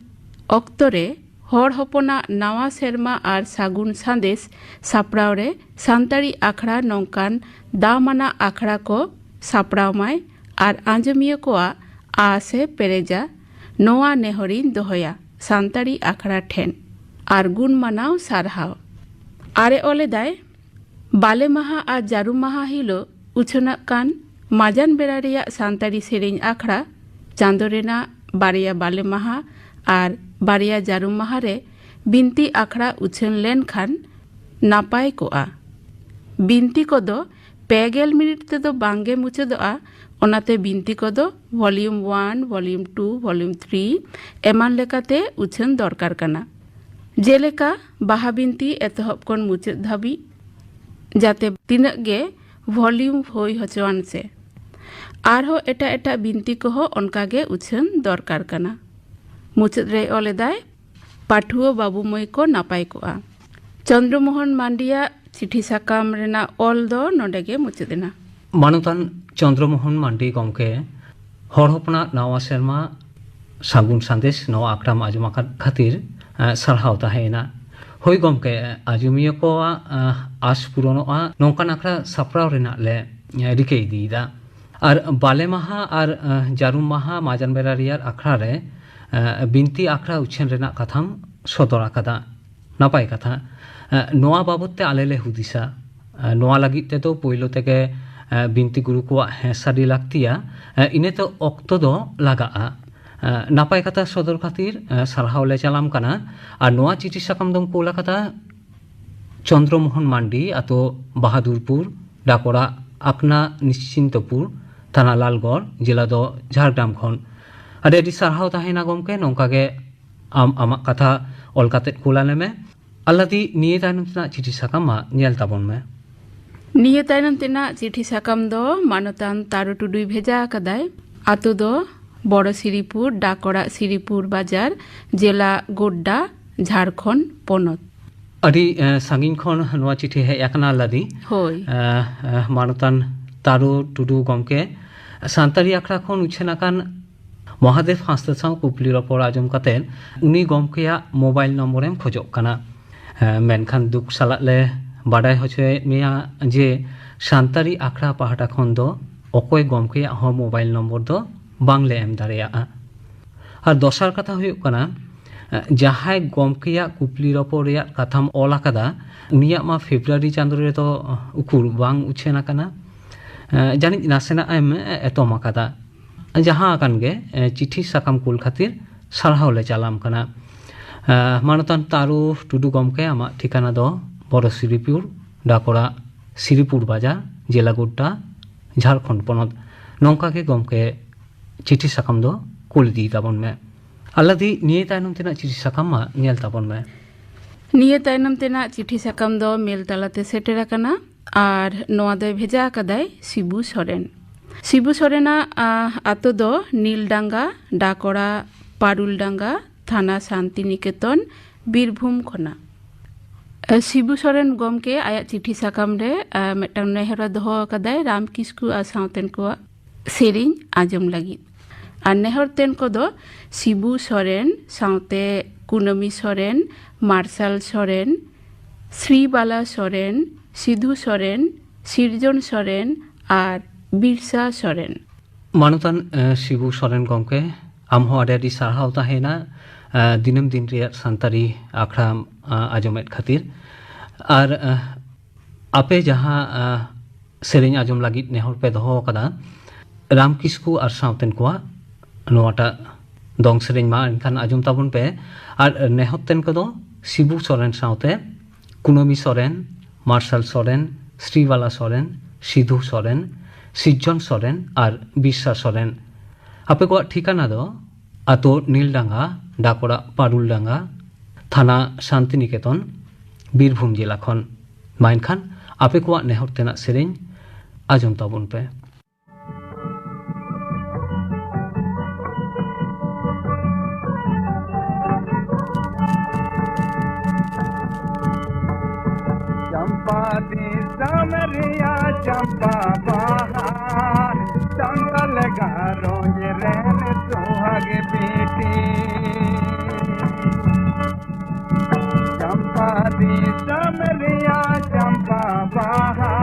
ᱚᱠᱛᱚ ᱨᱮ ᱦᱚᱲ ᱦᱚᱯᱚᱱᱟᱜ ᱱᱟᱣᱟ ᱥᱮᱨᱢᱟ ᱟᱨ ᱥᱟᱹᱜᱩᱱ ᱥᱟᱸᱫᱮᱥ ᱥᱟᱯᱲᱟᱣ ᱨᱮ ᱥᱟᱱᱛᱟᱲᱤ ᱟᱠᱷᱲᱟ ᱱᱚᱝᱠᱟᱱ ᱫᱟᱢᱟᱱᱟᱜ ᱟᱠᱷᱲᱟ ᱠᱚ ᱥᱟᱯᱲᱟᱣ ᱢᱟᱭ ᱟᱨ ᱟᱸᱡᱚᱢᱤᱭᱟᱹ ᱠᱚᱣᱟᱜ ᱟᱸᱥ ᱮ ᱯᱮᱨᱮᱡᱟ, ᱱᱚᱣᱟ ᱱᱮᱦᱚᱨᱤᱧ ᱫᱚᱦᱚᱭᱟ ᱥᱟᱱᱛᱟᱲᱤ ᱟᱠᱷᱲᱟ ᱴᱷᱮᱱ᱾ ᱟᱨ ᱜᱩᱱ ᱢᱟᱱᱟᱣ ᱥᱟᱨᱦᱟᱣ᱾ ᱟᱨ ᱮ ᱚᱞ ᱮᱫᱟᱭ, ᱵᱟᱞᱮ ᱢᱟᱦᱟ ᱟᱨ ᱡᱟᱹᱨᱩᱢ ᱢᱟᱦᱟ ᱦᱤᱞᱳᱜ ᱩᱪᱷᱟᱹᱱᱟᱜ ᱠᱟᱱ ᱢᱟᱡᱟᱱ ᱵᱮᱲᱟ ᱨᱮᱭᱟᱜ ᱥᱟᱱᱛᱟᱲᱤ ᱥᱮᱨᱮᱧ ᱟᱠᱷᱲᱟ, ᱪᱟᱸᱫᱚ ᱨᱮᱱᱟᱜ ᱵᱟᱨᱭᱟ ᱵᱟᱞᱮ ᱢᱟᱦᱟ ᱟᱨ ᱵᱟᱨᱭᱟ ᱡᱟᱹᱨᱩᱢ ᱢᱟᱦᱟ ᱨᱮ ᱵᱤᱱᱛᱤ ᱟᱠᱷᱲᱟ ᱩᱪᱷᱟᱹᱱ ᱞᱮᱱᱠᱷᱟᱱ ᱱᱟᱯᱟᱭ ᱠᱚᱜᱼᱟ᱾ ᱵᱤᱱᱛᱤ ᱠᱚᱫᱚ ᱯᱮ ᱜᱮᱞ ᱢᱤᱱᱤᱴ ᱛᱮᱫᱚ ᱵᱟᱝᱜᱮ ᱢᱩᱪᱟᱹᱫᱚᱜᱼᱟ, ᱚᱱᱟᱛᱮ ᱵᱤᱱᱛᱤ ᱠᱚᱫᱚ volume one, volume two, volume three ᱮᱢᱟᱱ ᱞᱮᱠᱟᱛᱮ ᱩᱪᱷᱟᱹᱱ ᱫᱚᱨᱠᱟᱨ ᱠᱟᱱᱟ᱾ ᱡᱮᱞᱮᱠᱟ, ᱵᱟᱦᱟ ᱵᱤᱱᱛᱤ ᱮᱛᱚᱦᱚᱵ ᱠᱷᱚᱱ ᱢᱩᱪᱟᱹᱫ ᱫᱷᱟᱹᱵᱤᱡ, ᱡᱟᱛᱮ ᱛᱤᱱᱟᱹᱜ ᱜᱮ volume ᱦᱩᱭ ᱦᱚᱪᱚᱣᱟᱱ ᱥᱮ᱾ ᱟᱨᱦᱚᱸ ᱮᱴᱟᱜ ᱮᱴᱟᱜ ᱵᱤᱱᱛᱤ ᱠᱚᱦᱚᱸ ᱚᱱᱠᱟ ᱜᱮ ᱩᱪᱷᱟᱹᱱ ᱫᱚᱨᱠᱟᱨ ᱠᱟᱱᱟ᱾ ᱢᱩᱪᱟᱹᱫ ᱨᱮ ᱚᱞ ᱮᱫᱟᱭ, "ᱯᱟᱹᱴᱷᱩᱣᱟᱹ ᱵᱟᱹᱵᱩ ᱢᱟᱹᱭ ᱠᱚ ᱱᱟᱯᱟᱭ ᱠᱚᱜᱼᱟ᱾" ᱪᱚᱱᱫᱨᱚ ᱢᱳᱦᱚᱱ ᱢᱟᱱᱰᱤᱭᱟᱜ ᱪᱤᱴᱷᱤ ᱥᱟᱠᱟᱢ ᱨᱮᱱᱟᱜ ᱚᱞ ᱫᱚ ᱱᱚᱰᱮ ᱜᱮ ᱢᱩᱪᱟᱹᱫ ᱮᱱᱟ᱾ ᱢᱟᱱᱚᱛᱟᱱ ᱪᱚᱱᱫᱨᱚ ᱢᱳᱦᱚᱱ ᱢᱟᱱᱰᱤ ᱜᱚᱢᱠᱮ, ᱦᱚᱲ ᱦᱚᱯᱚᱱᱟᱜ ᱱᱟᱣᱟ ᱥᱮᱨᱢᱟ ᱥᱟᱹᱜᱩᱱ ᱥᱟᱸᱫᱮᱥ ᱱᱚᱣᱟ ᱟᱠᱷᱲᱟᱢ ᱟᱸᱡᱚᱢ ᱟᱠᱟᱫ ᱠᱷᱟᱹᱛᱤᱨ, ᱮ, ᱥᱟᱨᱦᱟᱣ ᱛᱟᱦᱮᱸᱭᱮᱱᱟ᱾ ᱦᱳᱭ ᱜᱚᱢᱠᱮ, ᱟᱸᱡᱚᱢᱤᱭᱟᱹ ᱠᱚᱣᱟᱜ, ᱮ, ᱟᱸᱥ ᱯᱩᱨᱚᱱᱚᱜᱼᱟ, ᱱᱚᱝᱠᱟᱱ ᱟᱠᱷᱲᱟ ᱥᱟᱯᱲᱟᱣ ᱨᱮᱱᱟᱜ ᱞᱮ, ᱮ, ᱨᱤᱠᱟᱹ ᱤᱫᱤᱭᱮᱫᱟ᱾ ᱟᱨ ᱵᱟᱞᱮ ᱢᱟᱦᱟ ᱟᱨ, ᱮ, ᱡᱟᱹᱨᱩᱢ ᱢᱟᱦᱟ ᱢᱟᱡᱟᱱ ᱵᱮᱲᱟ ᱨᱮᱭᱟᱜ ᱟᱠᱷᱲᱟ ᱨᱮ, ᱮ, ᱵᱤᱱᱛᱤ ᱟᱠᱷᱲᱟ ᱩᱪᱷᱟᱹᱱ ᱨᱮᱱᱟᱜ ᱠᱟᱛᱷᱟᱢ ᱥᱚᱫᱚᱨ ᱟᱠᱟᱫᱟ᱾ ᱱᱟᱯᱟᱭ ᱠᱟᱛᱷᱟ᱾ ᱮ, ᱱᱚᱣᱟ ᱵᱟᱵᱚᱛ ᱛᱮ ᱟᱞᱮ ᱞᱮ ᱦᱩᱫᱤᱥᱟ᱾ ᱮ, ᱱᱚᱣᱟ ᱞᱟᱹᱜᱤᱫ ᱛᱮᱫᱚ ᱯᱳᱭᱞᱳ ᱛᱮᱜᱮ, ᱮ, ᱵᱤᱱᱛᱤ ᱜᱩᱨᱩ ᱠᱚᱣᱟᱜ ᱦᱮᱸ ᱥᱟᱹᱨᱤ ᱞᱟᱹᱠᱛᱤᱭᱟ, ᱮ, ᱤᱱᱟᱹ ᱛᱮ ᱚᱠᱛᱚ ᱫᱚ ᱞᱟᱜᱟᱜᱼᱟ᱾ ᱮ, ᱱᱟᱯᱟᱭ ᱠᱟᱛᱷᱟ ᱥᱚᱫᱚᱨ ᱠᱷᱟᱹᱛᱤᱨ, ᱮ, ᱥᱟᱨᱦᱟᱣ ᱞᱮ ᱪᱟᱞᱟᱢ ᱠᱟᱱᱟ᱾ ᱟᱨ ᱱᱚᱣᱟ ᱪᱤᱴᱷᱤ ᱥᱟᱠᱟᱢ ᱫᱚᱢ ᱠᱳᱞ ᱟᱠᱟᱫᱟ ᱪᱚᱱᱫᱨᱚ ᱢᱳᱦᱚᱱ ᱢᱟᱱᱰᱤ, ᱟᱛᱳ ᱵᱟᱦᱟᱫᱩᱨᱯᱩᱨ, ᱰᱟᱠ ᱚᱲᱟᱜ ᱟᱠᱱᱟ ᱱᱤᱥᱪᱤᱱᱛᱚᱯᱩᱨ, ᱛᱷᱟᱱᱟ ᱞᱟᱞᱜᱚᱲ, ᱡᱮᱞᱟ ᱫᱚ ᱡᱷᱟᱲᱜᱨᱟᱢ ᱠᱷᱚᱱ᱾ ᱟᱹᱰᱤ ᱟᱹᱰᱤ ᱥᱟᱨᱦᱟᱣ ᱛᱟᱦᱮᱱᱟ ᱜᱚᱢᱠᱮ, ᱱᱚᱝᱠᱟ ᱜᱮ ᱟᱢ ᱟᱢᱟᱜ ᱠᱟᱛᱷᱟ ᱚᱞ ᱠᱟᱛᱮᱫ ᱠᱩᱞ ᱟᱞᱮ ᱢᱮ᱾ ᱟᱞᱞᱟᱫᱤ, ᱱᱤᱭᱟᱹ ᱛᱟᱭᱱᱚᱢ ᱛᱮᱱᱟᱜ ᱪᱤᱴᱷᱤ ᱥᱟᱠᱟᱢ ᱢᱟ ᱧᱮᱞ ᱛᱟᱵᱚᱱ ᱢᱮ᱾ ᱱᱤᱭᱟᱹ ᱛᱟᱭᱱᱚᱢ ᱛᱮᱱᱟᱜ ᱪᱤᱴᱷᱤ ᱥᱟᱠᱟᱢ ᱫᱚ ᱢᱟᱱᱚᱛᱟᱱ ᱛᱟᱨᱚ ᱴᱩᱰᱩᱭ ᱵᱷᱮᱡᱟ ᱟᱠᱟᱫᱟᱭ᱾ ᱟᱛᱳ ᱫᱚ ᱵᱚᱲᱚ ᱥᱤᱨᱤᱯᱩᱨ, ᱰᱟᱠ ᱚᱲᱟᱜ ᱥᱤᱨᱤᱯᱩᱨ ᱵᱟᱡᱟᱨ, ᱡᱮᱞᱟ ᱜᱳᱰᱰᱟ, ᱡᱷᱟᱲᱠᱷᱚᱸᱰ ᱯᱚᱱᱚᱛ᱾ ᱟᱹᱰᱤ, ᱮ, ᱥᱟᱺᱜᱤᱧ ᱠᱷᱚᱱ ᱱᱚᱣᱟ ᱪᱤᱴᱷᱤ ᱦᱮᱡ ᱟᱠᱟᱱᱟ ᱞᱟᱫᱤ᱾ ᱦᱳᱭ᱾ ᱮ, ᱮ, ᱢᱟᱱᱚᱛᱟᱱ ᱛᱟᱨᱚ ᱴᱩᱰᱩ ᱜᱚᱢᱠᱮ, ᱥᱟᱱᱛᱟᱲᱤ ᱟᱠᱷᱲᱟ ᱠᱷᱚᱱ ᱩᱪᱷᱟᱹᱱ ᱟᱠᱟᱱ ᱢᱚᱦᱟᱫᱮᱵ ᱦᱟᱸᱥᱫᱟ ᱥᱟᱶ ᱠᱩᱠᱞᱤ ᱨᱚᱯᱚᱲ ᱟᱸᱡᱚᱢ ᱠᱟᱛᱮ ᱩᱱᱤ ᱜᱚᱢᱠᱮᱭᱟᱜ ᱢᱳᱵᱟᱭᱤᱞ ᱱᱚᱢᱵᱚᱨᱮᱢ ᱠᱷᱚᱡᱚᱜ ᱠᱟᱱᱟ᱾ ᱮ, ᱢᱮᱱᱠᱷᱟᱱ ᱫᱩᱠ ᱥᱟᱞᱟᱜ ᱞᱮ ᱵᱟᱰᱟᱭ ᱦᱚᱪᱚᱭᱮᱫ ᱢᱮᱭᱟ ᱡᱮ ᱥᱟᱱᱛᱟᱲᱤ ᱟᱠᱷᱲᱟ ᱯᱟᱦᱴᱟ ᱠᱷᱚᱱ ᱫᱚ ᱚᱠᱚᱭ ᱜᱚᱢᱠᱮᱭᱟᱜ ᱦᱚᱸ ᱢᱳᱵᱟᱭᱤᱞ ᱱᱚᱢᱵᱚᱨ ᱫᱚ ᱵᱟᱝᱞᱮ ᱮᱢ ᱫᱟᱲᱮᱭᱟᱜᱼᱟ᱾ ᱟᱨ ᱫᱚᱥᱟᱨ ᱠᱟᱛᱷᱟ ᱦᱩᱭᱩᱜ ᱠᱟᱱᱟ, ᱮ, ᱡᱟᱦᱟᱸᱭ ᱜᱚᱢᱠᱮᱭᱟᱜ ᱠᱩᱠᱞᱤ ᱨᱚᱯᱚᱲ ᱨᱮᱭᱟᱜ ᱠᱟᱛᱷᱟᱢ ᱚᱞ ᱟᱠᱟᱫᱟ, ᱩᱱᱤᱭᱟᱜ ᱢᱟ ᱯᱷᱮᱵᱽᱨᱩᱣᱟᱨᱤ ᱪᱟᱸᱫᱳ ᱨᱮᱫᱚ ᱩᱠᱩᱨ ᱵᱟᱝ ᱩᱪᱷᱟᱹᱱ ᱟᱠᱟᱱᱟ᱾ ᱮ, ᱡᱟᱹᱱᱤᱡ ᱱᱟᱥᱮᱱᱟᱜ ᱮᱢ ᱮᱛᱚᱢ ᱟᱠᱟᱫᱟ᱾ ᱡᱟᱦᱟᱸ ᱟᱠᱟᱱ ᱜᱮ, ᱮ, ᱪᱤᱴᱷᱤ ᱥᱟᱠᱟᱢ ᱠᱩᱞ ᱠᱷᱟᱹᱛᱤᱨ ᱥᱟᱨᱦᱟᱣ ᱞᱮ ᱪᱟᱞᱟᱢ ᱠᱟᱱᱟ᱾ ᱟᱸ, ᱢᱟᱱᱚᱛᱟᱱ ᱛᱟᱨᱩ ᱴᱩᱰᱩ ᱜᱚᱢᱠᱮ, ᱟᱢᱟᱜ ᱴᱷᱤᱠᱟᱱᱟ ᱫᱚ ᱵᱚᱨᱚ ᱥᱤᱨᱤᱯᱩᱨ, ᱰᱟᱠᱚᱲᱟ ᱥᱤᱨᱤᱯᱩᱨ ᱵᱟᱡᱟᱨ, ᱡᱮᱞᱟ ᱜᱳᱰᱰᱟ, ᱡᱷᱟᱲᱠᱷᱚᱸᱰ ᱯᱚᱱᱚᱛ᱾ ᱱᱚᱝᱠᱟ ᱜᱮ ᱜᱚᱢᱠᱮ, ᱪᱤᱴᱷᱤ ᱥᱟᱠᱟᱢ ᱫᱚ ᱠᱩᱞ ᱤᱫᱤ ᱛᱟᱵᱚᱱ ᱢᱮ᱾ ᱟᱞᱟᱫᱤ, ᱱᱤᱭᱟᱹ ᱛᱟᱭᱱᱚᱢ ᱛᱮᱱᱟᱜ ᱪᱤᱴᱷᱤ ᱥᱟᱠᱟᱢ ᱢᱟ ᱧᱮᱞ ᱛᱟᱵᱚᱱ ᱢᱮ᱾ ᱱᱤᱭᱟᱹ ᱛᱟᱭᱱᱚᱢ ᱛᱮᱱᱟᱜ ᱪᱤᱴᱷᱤ ᱥᱟᱠᱟᱢ ᱫᱚ ᱢᱮᱞ ᱛᱟᱞᱟᱛᱮ ᱥᱮᱴᱮᱨ ᱟᱠᱟᱱᱟ ᱟᱨ ᱱᱚᱣᱟ ᱫᱚᱭ ᱵᱷᱮᱡᱟ ᱟᱠᱟᱫᱟᱭ ᱥᱤᱵᱩ ᱥᱚᱨᱮᱱ᱾ ᱥᱤᱵᱩ ᱥᱚᱨᱮᱱᱟᱜ, ᱟ, ᱟᱛᱳ ᱫᱚ ᱱᱤᱞᱰᱟᱸᱜᱟ, ᱰᱟᱠᱚᱲᱟ, ᱯᱟᱨᱩᱞᱰᱟᱸᱜᱟ, ᱛᱷᱟᱱᱟ ᱥᱟᱱᱛᱤᱱᱤᱠᱮᱛᱚᱱ, ᱵᱤᱨᱵᱷᱩᱢ ᱠᱷᱚᱱᱟᱜ᱾ ᱟ, ᱥᱤᱵᱩ ᱥᱚᱨᱮᱱ ᱜᱚᱢᱠᱮ ᱟᱭᱟᱜ ᱪᱤᱴᱷᱤ ᱥᱟᱠᱟᱢ ᱨᱮ, ᱟ, ᱢᱤᱫᱴᱟᱝ ᱱᱮᱦᱚᱨ ᱮ ᱫᱚᱦᱚ ᱟᱠᱟᱫᱟᱭ ᱨᱟᱢ ᱠᱤᱥᱠᱩ ᱟᱨ ᱥᱟᱶᱛᱮᱱ ᱠᱚᱣᱟᱜ ᱥᱮᱨᱮᱧ ᱟᱸᱡᱚᱢ ᱞᱟᱹᱜᱤᱫ᱾ ᱟᱨ ᱱᱮᱦᱚᱨ ᱛᱮᱱ ᱠᱚᱫᱚ ᱥᱤᱵᱩ ᱥᱚᱨᱮᱱ ᱥᱟᱶᱛᱮ ᱠᱩᱱᱟᱹᱢᱤ ᱥᱚᱨᱮᱱ, ᱢᱟᱨᱥᱟᱞ ᱥᱚᱨᱮᱱ, ᱥᱨᱤᱵᱟᱞᱟ ᱥᱚᱨᱮᱱ, ᱥᱤᱫᱷᱩ ᱥᱚᱨᱮᱱ, ᱥᱤᱨᱡᱚᱱ ᱥᱚᱨᱮᱱ ᱟᱨ ᱵᱤᱨᱥᱟ ᱥᱚᱨᱮᱱ᱾ ᱢᱟᱱᱚᱛᱟᱱ, ᱮ, ᱥᱤᱵᱩ ᱥᱚᱨᱮᱱ ᱜᱚᱢᱠᱮ, ᱟᱢ ᱦᱚᱸ ᱟᱹᱰᱤ ᱟᱹᱰᱤ ᱥᱟᱨᱦᱟᱣ ᱛᱟᱦᱮᱱᱟ, ᱮ, ᱫᱤᱱᱟᱹᱢ ᱫᱤᱱ ᱨᱮᱭᱟᱜ ᱥᱟᱱᱛᱟᱲᱤ ᱟᱠᱷᱲᱟᱢ, ᱮ, ᱟᱸᱡᱚᱢᱮᱫ ᱠᱷᱟᱹᱛᱤᱨ᱾ ᱟᱨ, ᱮ, ᱟᱯᱮ ᱡᱟᱦᱟᱸ, ᱮ, ᱥᱮᱨᱮᱧ ᱟᱸᱡᱚᱢ ᱞᱟᱹᱜᱤᱫ ᱱᱮᱦᱚᱨ ᱯᱮ ᱫᱚᱦᱚ ᱟᱠᱟᱫᱟ, ᱨᱟᱢ ᱠᱤᱥᱠᱩ ᱟᱨ ᱥᱟᱶᱛᱮᱱ ᱠᱚᱣᱟᱜ ᱱᱚᱣᱟᱴᱟᱜ ᱫᱚᱝ ᱥᱮᱨᱮᱧ ᱢᱟ ᱮᱱᱠᱷᱟᱱ ᱟᱸᱡᱚᱢ ᱛᱟᱵᱚᱱ ᱯᱮ᱾ ᱟᱨ ᱱᱮᱦᱚᱨ ᱛᱮᱱ ᱠᱚᱫᱚ ᱥᱤᱵᱩ ᱥᱚᱨᱮᱱ ᱥᱟᱶᱛᱮ ᱠᱩᱱᱟᱹᱢᱤ ᱥᱚᱨᱮᱱ, ᱢᱟᱨᱥᱟᱞ ᱥᱚᱨᱮᱱ, ᱥᱨᱤᱵᱟᱞᱟ ᱥᱚᱨᱮᱱ, ᱥᱤᱫᱷᱩ ᱥᱚᱨᱮᱱ, ᱥᱤᱨᱡᱚᱱ ᱥᱚᱨᱮᱱ ᱟᱨ ᱵᱤᱨᱥᱟ ᱥᱚᱨᱮᱱ᱾ ᱟᱯᱮ ᱠᱚᱣᱟᱜ ᱴᱷᱤᱠᱟᱱᱟ ᱫᱚ ᱟᱛᱳ ᱱᱤᱞᱰᱟᱸᱜᱟ, ᱰᱟᱠᱚᱲᱟ ᱯᱟᱨᱩᱞᱰᱟᱸᱜᱟ, ᱛᱷᱟᱱᱟ ᱥᱟᱱᱛᱤᱱᱤᱠᱮᱛᱚᱱ, ᱵᱤᱨᱵᱷᱩᱢ ᱡᱮᱞᱟ ᱠᱷᱚᱱ᱾ ᱢᱟ ᱮᱱᱠᱷᱟᱱ ᱟᱯᱮ ᱠᱚᱣᱟᱜ ᱱᱮᱦᱚᱨ ᱛᱮᱱᱟᱜ ᱥᱮᱨᱮᱧ ᱟᱸᱡᱚᱢ ᱛᱟᱵᱚᱱ ᱯᱮ᱾ ᱪᱟᱢᱯᱟ ᱫᱤᱥᱚᱢ ᱨᱮᱭᱟᱜ ᱪᱟᱢᱯᱟ ᱵᱟᱦᱟ, ᱥᱟᱱᱛᱟᱞ ᱜᱷᱟᱨᱚᱸᱡᱽ ᱨᱮᱱ ᱥᱩᱦᱟᱜ ᱵᱤᱴᱤ᱾ ᱪᱟᱢᱯᱟ ᱫᱤᱥᱚᱢ ᱨᱮᱭᱟᱜ ᱪᱟᱢᱯᱟ ᱵᱟᱦᱟ,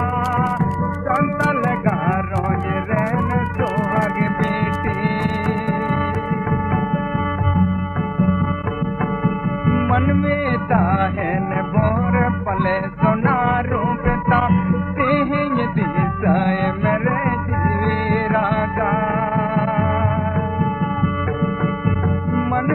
ᱥᱟᱱᱛᱟᱞ ᱜᱷᱟᱨᱚᱸᱡᱽ ᱨᱮᱱ ᱥᱩᱦᱟᱜ ᱵᱤᱴᱤ᱾ ᱢᱟᱹᱱᱢᱤ ᱛᱟᱦᱮᱱ ᱵᱷᱳᱨ ᱯᱟᱞᱮ ᱥᱚᱱᱟ ᱨᱩᱯ ᱛᱟᱢ, ᱛᱮᱦᱮᱧ ᱫᱤᱥᱟᱹᱭ ᱢᱮᱨᱮ ᱡᱤᱣᱤ ᱨᱟᱜᱟ᱾ ᱢᱟᱹᱱᱢᱤ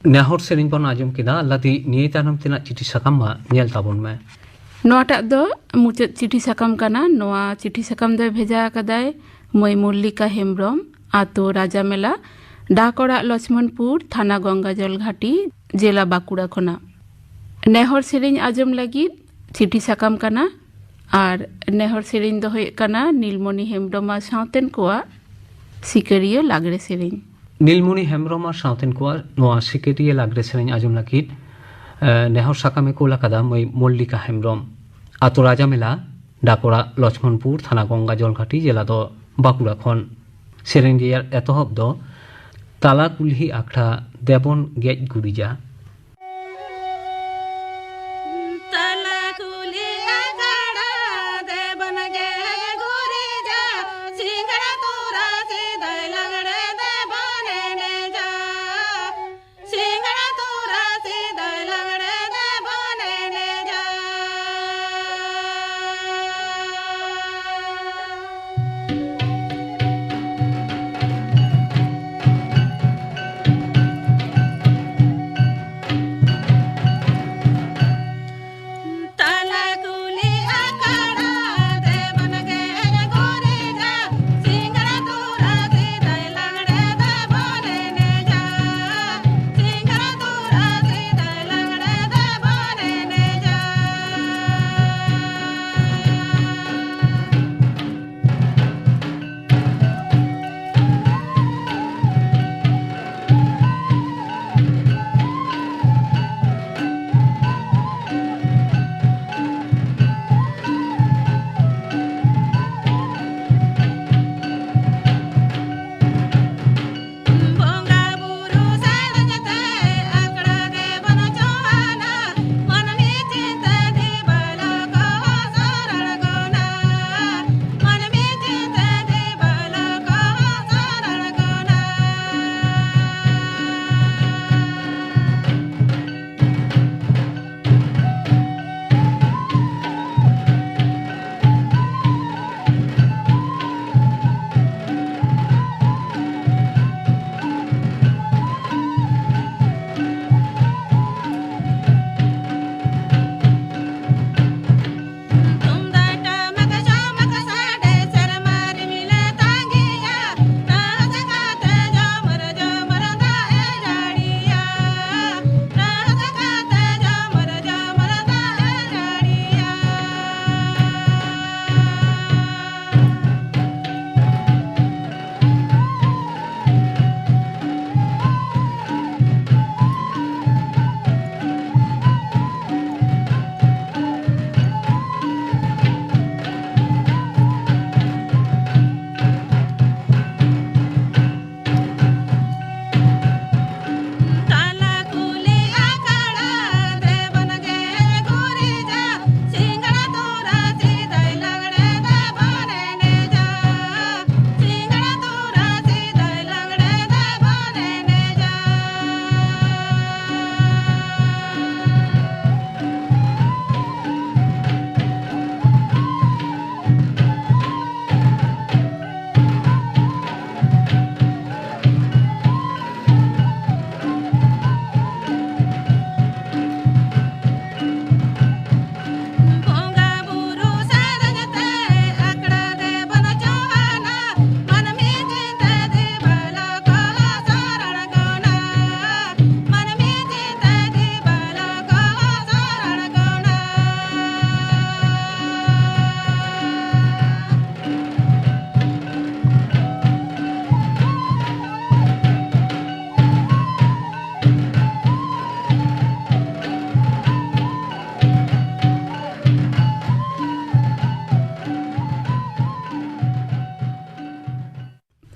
ᱱᱮᱦᱚᱨ ᱥᱮᱨᱮᱧ ᱵᱚᱱ ᱟᱸᱡᱚᱢ ᱠᱮᱫᱟ᱾ ᱞᱟᱫᱤ, ᱱᱤᱭᱟᱹ ᱛᱟᱭᱱᱚᱢ ᱛᱮᱱᱟᱜ ᱪᱤᱴᱷᱤ ᱥᱟᱠᱟᱢ ᱢᱟ ᱧᱮᱞ ᱛᱟᱵᱚᱱ ᱢᱮ᱾ ᱱᱚᱣᱟᱴᱟᱜ ᱫᱚ ᱢᱩᱪᱟᱹᱫ ᱪᱤᱴᱷᱤ ᱥᱟᱠᱟᱢ ᱠᱟᱱᱟ᱾ ᱱᱚᱣᱟ ᱪᱤᱴᱷᱤ ᱥᱟᱠᱟᱢ ᱫᱚᱭ ᱵᱷᱮᱡᱟ ᱟᱠᱟᱫᱟᱭ ᱢᱟᱹᱭ ᱢᱚᱞᱞᱤᱠᱟ ᱦᱮᱢᱵᱽᱨᱚᱢ, ᱟᱛᱳ ᱨᱟᱡᱟᱢᱮᱞᱟ, ᱰᱟᱠ ᱚᱲᱟᱜ ᱞᱚᱪᱷᱢᱚᱱᱯᱩᱨ, ᱛᱷᱟᱱᱟ ᱜᱚᱝᱜᱟᱡᱚᱞ ᱜᱷᱟᱴᱤ, ᱡᱮᱞᱟ ᱵᱟᱸᱠᱩᱲᱟ ᱠᱷᱚᱱᱟᱜ᱾ ᱱᱮᱦᱚᱨ ᱥᱮᱨᱮᱧ ᱟᱸᱡᱚᱢ ᱞᱟᱹᱜᱤᱫ ᱪᱤᱴᱷᱤ ᱥᱟᱠᱟᱢ ᱠᱟᱱᱟ᱾ ᱟᱨ ᱱᱮᱦᱚᱨ ᱥᱮᱨᱮᱧ ᱫᱚ ᱦᱩᱭᱩᱜ ᱠᱟᱱᱟ ᱱᱤᱞᱢᱚᱱᱤ ᱦᱮᱢᱵᱽᱨᱚᱢ ᱟᱨ ᱥᱟᱶᱛᱮᱱ ᱠᱚᱣᱟᱜ ᱥᱤᱠᱟᱹᱨᱤᱭᱟᱹ ᱞᱟᱜᱽᱲᱮ ᱥᱮᱨᱮᱧ᱾ ᱱᱤᱞᱢᱚᱱᱤ ᱦᱮᱢᱵᱽᱨᱚᱢ ᱟᱨ ᱥᱟᱶᱛᱮᱱ ᱠᱚᱣᱟᱜ ᱱᱚᱣᱟ ᱥᱤᱠᱟᱹᱨᱤᱭᱟᱹ ᱞᱟᱜᱽᱲᱮ ᱥᱮᱨᱮᱧ ᱟᱸᱡᱚᱢ ᱞᱟᱹᱜᱤᱫ, ᱮ, ᱱᱮᱦᱚᱨ ᱥᱟᱠᱟᱢᱮ ᱠᱳᱞ ᱟᱠᱟᱫᱟ ᱢᱟᱹᱭ ᱢᱚᱞᱞᱤᱠᱟ ᱦᱮᱢᱵᱽᱨᱚᱢ, ᱟᱛᱳ ᱨᱟᱡᱟᱢᱮᱞᱟ, ᱰᱟᱠ ᱚᱲᱟᱜ ᱞᱚᱪᱷᱢᱚᱱᱯᱩᱨ, ᱛᱷᱟᱱᱟ ᱜᱚᱝᱜᱟᱡᱚᱞ ᱜᱷᱟᱴᱤ, ᱡᱮᱞᱟ ᱫᱚ ᱵᱟᱸᱠᱩᱲᱟ ᱠᱷᱚᱱ᱾ ᱥᱮᱨᱮᱧ ᱨᱮᱭᱟᱜ ᱮᱛᱚᱦᱚᱵ ᱫᱚ ᱛᱟᱞᱟ ᱠᱩᱞᱦᱤ ᱟᱠᱷᱲᱟ ᱫᱮᱵᱚᱱ ᱜᱮᱡ ᱜᱩᱨᱤᱡᱟ᱾ ᱛᱟᱞᱟ ᱠᱩᱞᱦᱤ ᱟᱠᱷᱲᱟ ᱫᱮᱵᱚᱱ ᱜᱮᱡ ᱜᱩᱨᱤᱡᱟ, ᱥᱤᱸᱜᱟᱲ ᱛᱚᱨᱟ ᱥᱤᱫᱟᱹᱭ ᱞᱟᱜᱽᱲᱮ ᱫᱮᱵᱚᱱ ᱮᱱᱮᱡᱟ᱾ ᱥᱤᱸᱜᱟᱲ ᱛᱚᱨᱟ ᱥᱤᱫᱟᱹᱭ ᱞᱟᱜᱽᱲᱮ ᱫᱮᱵᱚᱱ ᱮᱱᱮᱡᱟ᱾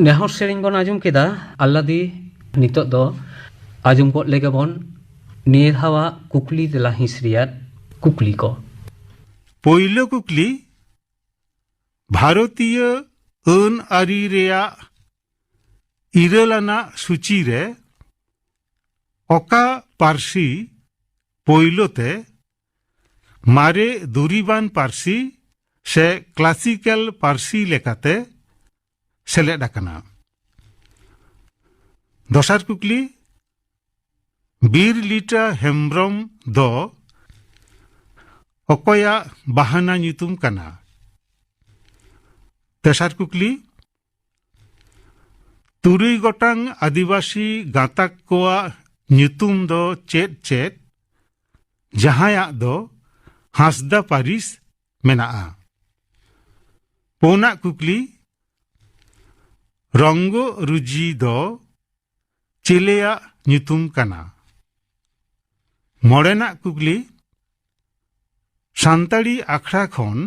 ᱱᱮᱦᱚᱨ ᱥᱮᱨᱮᱧ ᱵᱚᱱ ᱟᱸᱡᱚᱢ ᱠᱮᱫᱟ ᱟᱞᱞᱟᱫᱤ᱾ ᱱᱤᱛᱚᱜ ᱫᱚ ᱟᱸᱡᱚᱢ ᱜᱚᱫ ᱞᱮᱜᱮ ᱵᱚᱱ ᱱᱤᱭᱟᱹ ᱫᱷᱟᱣᱟᱜ ᱠᱩᱠᱞᱤ ᱛᱮᱞᱟ ᱦᱤᱸᱥ ᱨᱮᱭᱟᱜ ᱠᱩᱠᱞᱤ ᱠᱚ᱾ ᱯᱳᱭᱞᱳ ᱠᱩᱠᱞᱤ, ᱵᱷᱟᱨᱚᱛᱤᱭᱟᱹ ᱟᱹᱱ ᱟᱹᱨᱤ ᱨᱮᱭᱟᱜ ᱤᱨᱟᱹᱞ ᱟᱱᱟᱜ ᱥᱩᱪᱤ ᱨᱮ ᱚᱠᱟ ᱯᱟᱹᱨᱥᱤ ᱯᱳᱭᱞᱳ ᱛᱮ ᱢᱟᱨᱮ ᱫᱩᱨᱤᱵᱟᱱ ᱯᱟᱹᱨᱥᱤ ᱥᱮ ᱠᱞᱟᱥᱤᱠᱟᱞ ᱯᱟᱹᱨᱥᱤ ᱞᱮᱠᱟᱛᱮ ᱥᱮᱞᱮᱫ ᱟᱠᱟᱱᱟ? ᱫᱚᱥᱟᱨ ᱠᱩᱠᱞᱤ, ᱵᱤᱨ ᱞᱤᱴᱟ ᱦᱮᱢᱵᱽᱨᱚᱢ ᱫᱚ ᱚᱠᱚᱭᱟᱜ ᱵᱟᱦᱟᱱᱟ ᱧᱩᱛᱩᱢ ᱠᱟᱱᱟ? ᱛᱮᱥᱟᱨ ᱠᱩᱠᱞᱤ, ᱛᱩᱨᱩᱭ ᱜᱚᱴᱟᱝ ᱟᱹᱫᱤᱵᱟᱹᱥᱤ ᱜᱟᱸᱛᱟᱠ ᱠᱚᱣᱟᱜ ᱧᱩᱛᱩᱢ ᱫᱚ ᱪᱮᱫ ᱪᱮᱫ, ᱡᱟᱦᱟᱸᱭᱟᱜ ᱫᱚ ᱦᱟᱸᱥᱫᱟ ᱯᱟᱹᱨᱤᱥ ᱢᱮᱱᱟᱜᱼᱟ? ᱯᱩᱱᱟᱜ ᱠᱩᱠᱞᱤ, ᱨᱚᱝᱜᱚ ᱨᱩᱡᱤ ᱫᱚ ᱪᱤᱞᱤᱭᱟᱜ ᱧᱩᱛᱩᱢ ᱠᱟᱱᱟ? ᱢᱚᱬᱮᱱᱟᱜ ᱠᱩᱠᱞᱤ, ᱥᱟᱱᱛᱟᱲᱤ ᱟᱠᱷᱲᱟ ᱠᱷᱚᱱ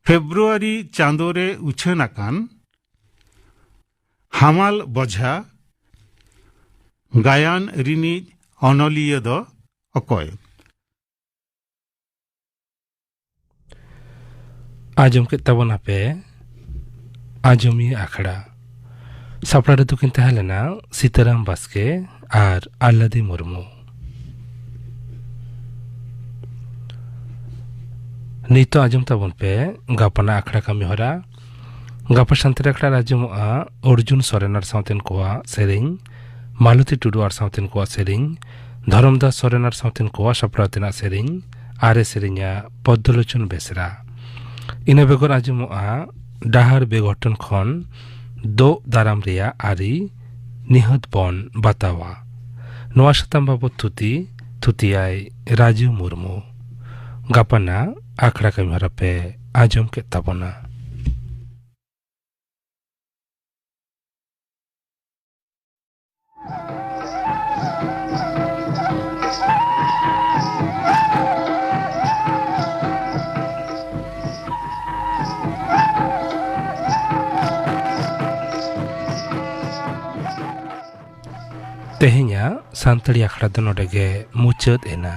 ᱯᱷᱮᱵᱽᱨᱩᱣᱟᱨᱤ ᱪᱟᱸᱫᱳ ᱨᱮ ᱩᱪᱷᱟᱹᱱ ᱟᱠᱟᱱ ᱦᱟᱢᱟᱞ ᱵᱚᱡᱷᱟ ᱜᱟᱭᱟᱱ ᱨᱤᱱᱤᱡ ᱚᱱᱚᱞᱤᱭᱟᱹ ᱫᱚ ᱚᱠᱚᱭ? ᱟᱸᱡᱚᱢ ᱠᱮᱫ ᱛᱟᱵᱚᱱᱟᱯᱮ ᱟᱸᱡᱚᱢᱤᱭᱟᱹ ᱟᱠᱷᱲᱟ᱾ ᱥᱟᱯᱲᱟᱣ ᱨᱮᱫᱚ ᱠᱤᱱ ᱛᱟᱦᱮᱸ ᱞᱮᱱᱟ ᱥᱤᱛᱟᱨᱟᱢ ᱵᱟᱥᱠᱮ ᱟᱨ ᱟᱞᱞᱟᱫᱤ ᱢᱩᱨᱢᱩ᱾ ᱱᱤᱛᱚᱜ ᱟᱸᱡᱚᱢ ᱛᱟᱵᱚᱱ ᱯᱮ ᱜᱟᱯᱟᱱᱟᱜ ᱟᱠᱷᱲᱟ ᱠᱟᱹᱢᱤ ᱦᱚᱨᱟ᱾ ᱜᱟᱯᱟ ᱥᱟᱱᱛᱟᱲᱤ ᱟᱠᱷᱲᱟ ᱨᱮ ᱟᱸᱡᱚᱢᱚᱜᱼᱟ ᱚᱨᱡᱩᱱ ᱥᱚᱨᱮᱱ ᱟᱨ ᱥᱟᱶᱛᱮᱱ ᱠᱚᱣᱟᱜ ᱥᱮᱨᱮᱧ, ᱢᱟᱞᱚᱛᱤ ᱴᱩᱰᱩ ᱟᱨ ᱥᱟᱶᱛᱮᱱ ᱠᱚᱣᱟᱜ ᱥᱮᱨᱮᱧ, ᱫᱷᱚᱨᱚᱢᱫᱟᱥ ᱥᱚᱨᱮᱱ ᱟᱨ ᱥᱟᱶᱛᱮᱱ ᱠᱚᱣᱟᱜ ᱥᱟᱯᱲᱟᱣ ᱛᱮᱱᱟᱜ ᱥᱮᱨᱮᱧ, ᱟᱨᱮ ᱥᱮᱨᱮᱧᱟ ᱯᱚᱫᱽᱫᱚᱞᱳᱪᱚᱱ ᱵᱮᱥᱨᱟ᱾ ᱤᱱᱟᱹ ᱵᱮᱜᱚᱨ ᱟᱸᱡᱚᱢᱚᱜᱼᱟ ᱰᱟᱦᱟᱨ ᱵᱮᱜᱷᱚᱴᱚᱱ ᱠᱷᱚᱱ ᱫᱳᱜ ᱫᱟᱨᱟᱢ ᱨᱮᱭᱟᱜ ᱟᱹᱨᱤ ᱱᱤᱦᱟᱹᱛ ᱵᱚᱱ ᱵᱟᱛᱟᱣᱟ᱾ ᱱᱚᱣᱟ ᱥᱟᱛᱟᱢ ᱵᱟᱵᱚᱛ ᱛᱷᱩᱛᱤ, ᱛᱷᱩᱛᱤᱭᱟᱭ ᱨᱟᱡᱩ ᱢᱩᱨᱢᱩ᱾ ᱜᱟᱯᱟᱱᱟᱜ ᱟᱠᱷᱲᱟ ᱠᱟᱹᱢᱤ ᱦᱚᱨᱟ ᱯᱮ ᱟᱸᱡᱚᱢ ᱠᱮᱫ ᱛᱟᱵᱚᱱᱟ᱾ ᱤᱧᱟᱹᱜ ᱥᱟᱱᱛᱟᱲᱤ ᱟᱠᱷᱲᱟ ᱫᱚ ᱱᱚᱰᱮ ᱜᱮ ᱢᱩᱪᱟᱹᱫ ᱮᱱᱟ᱾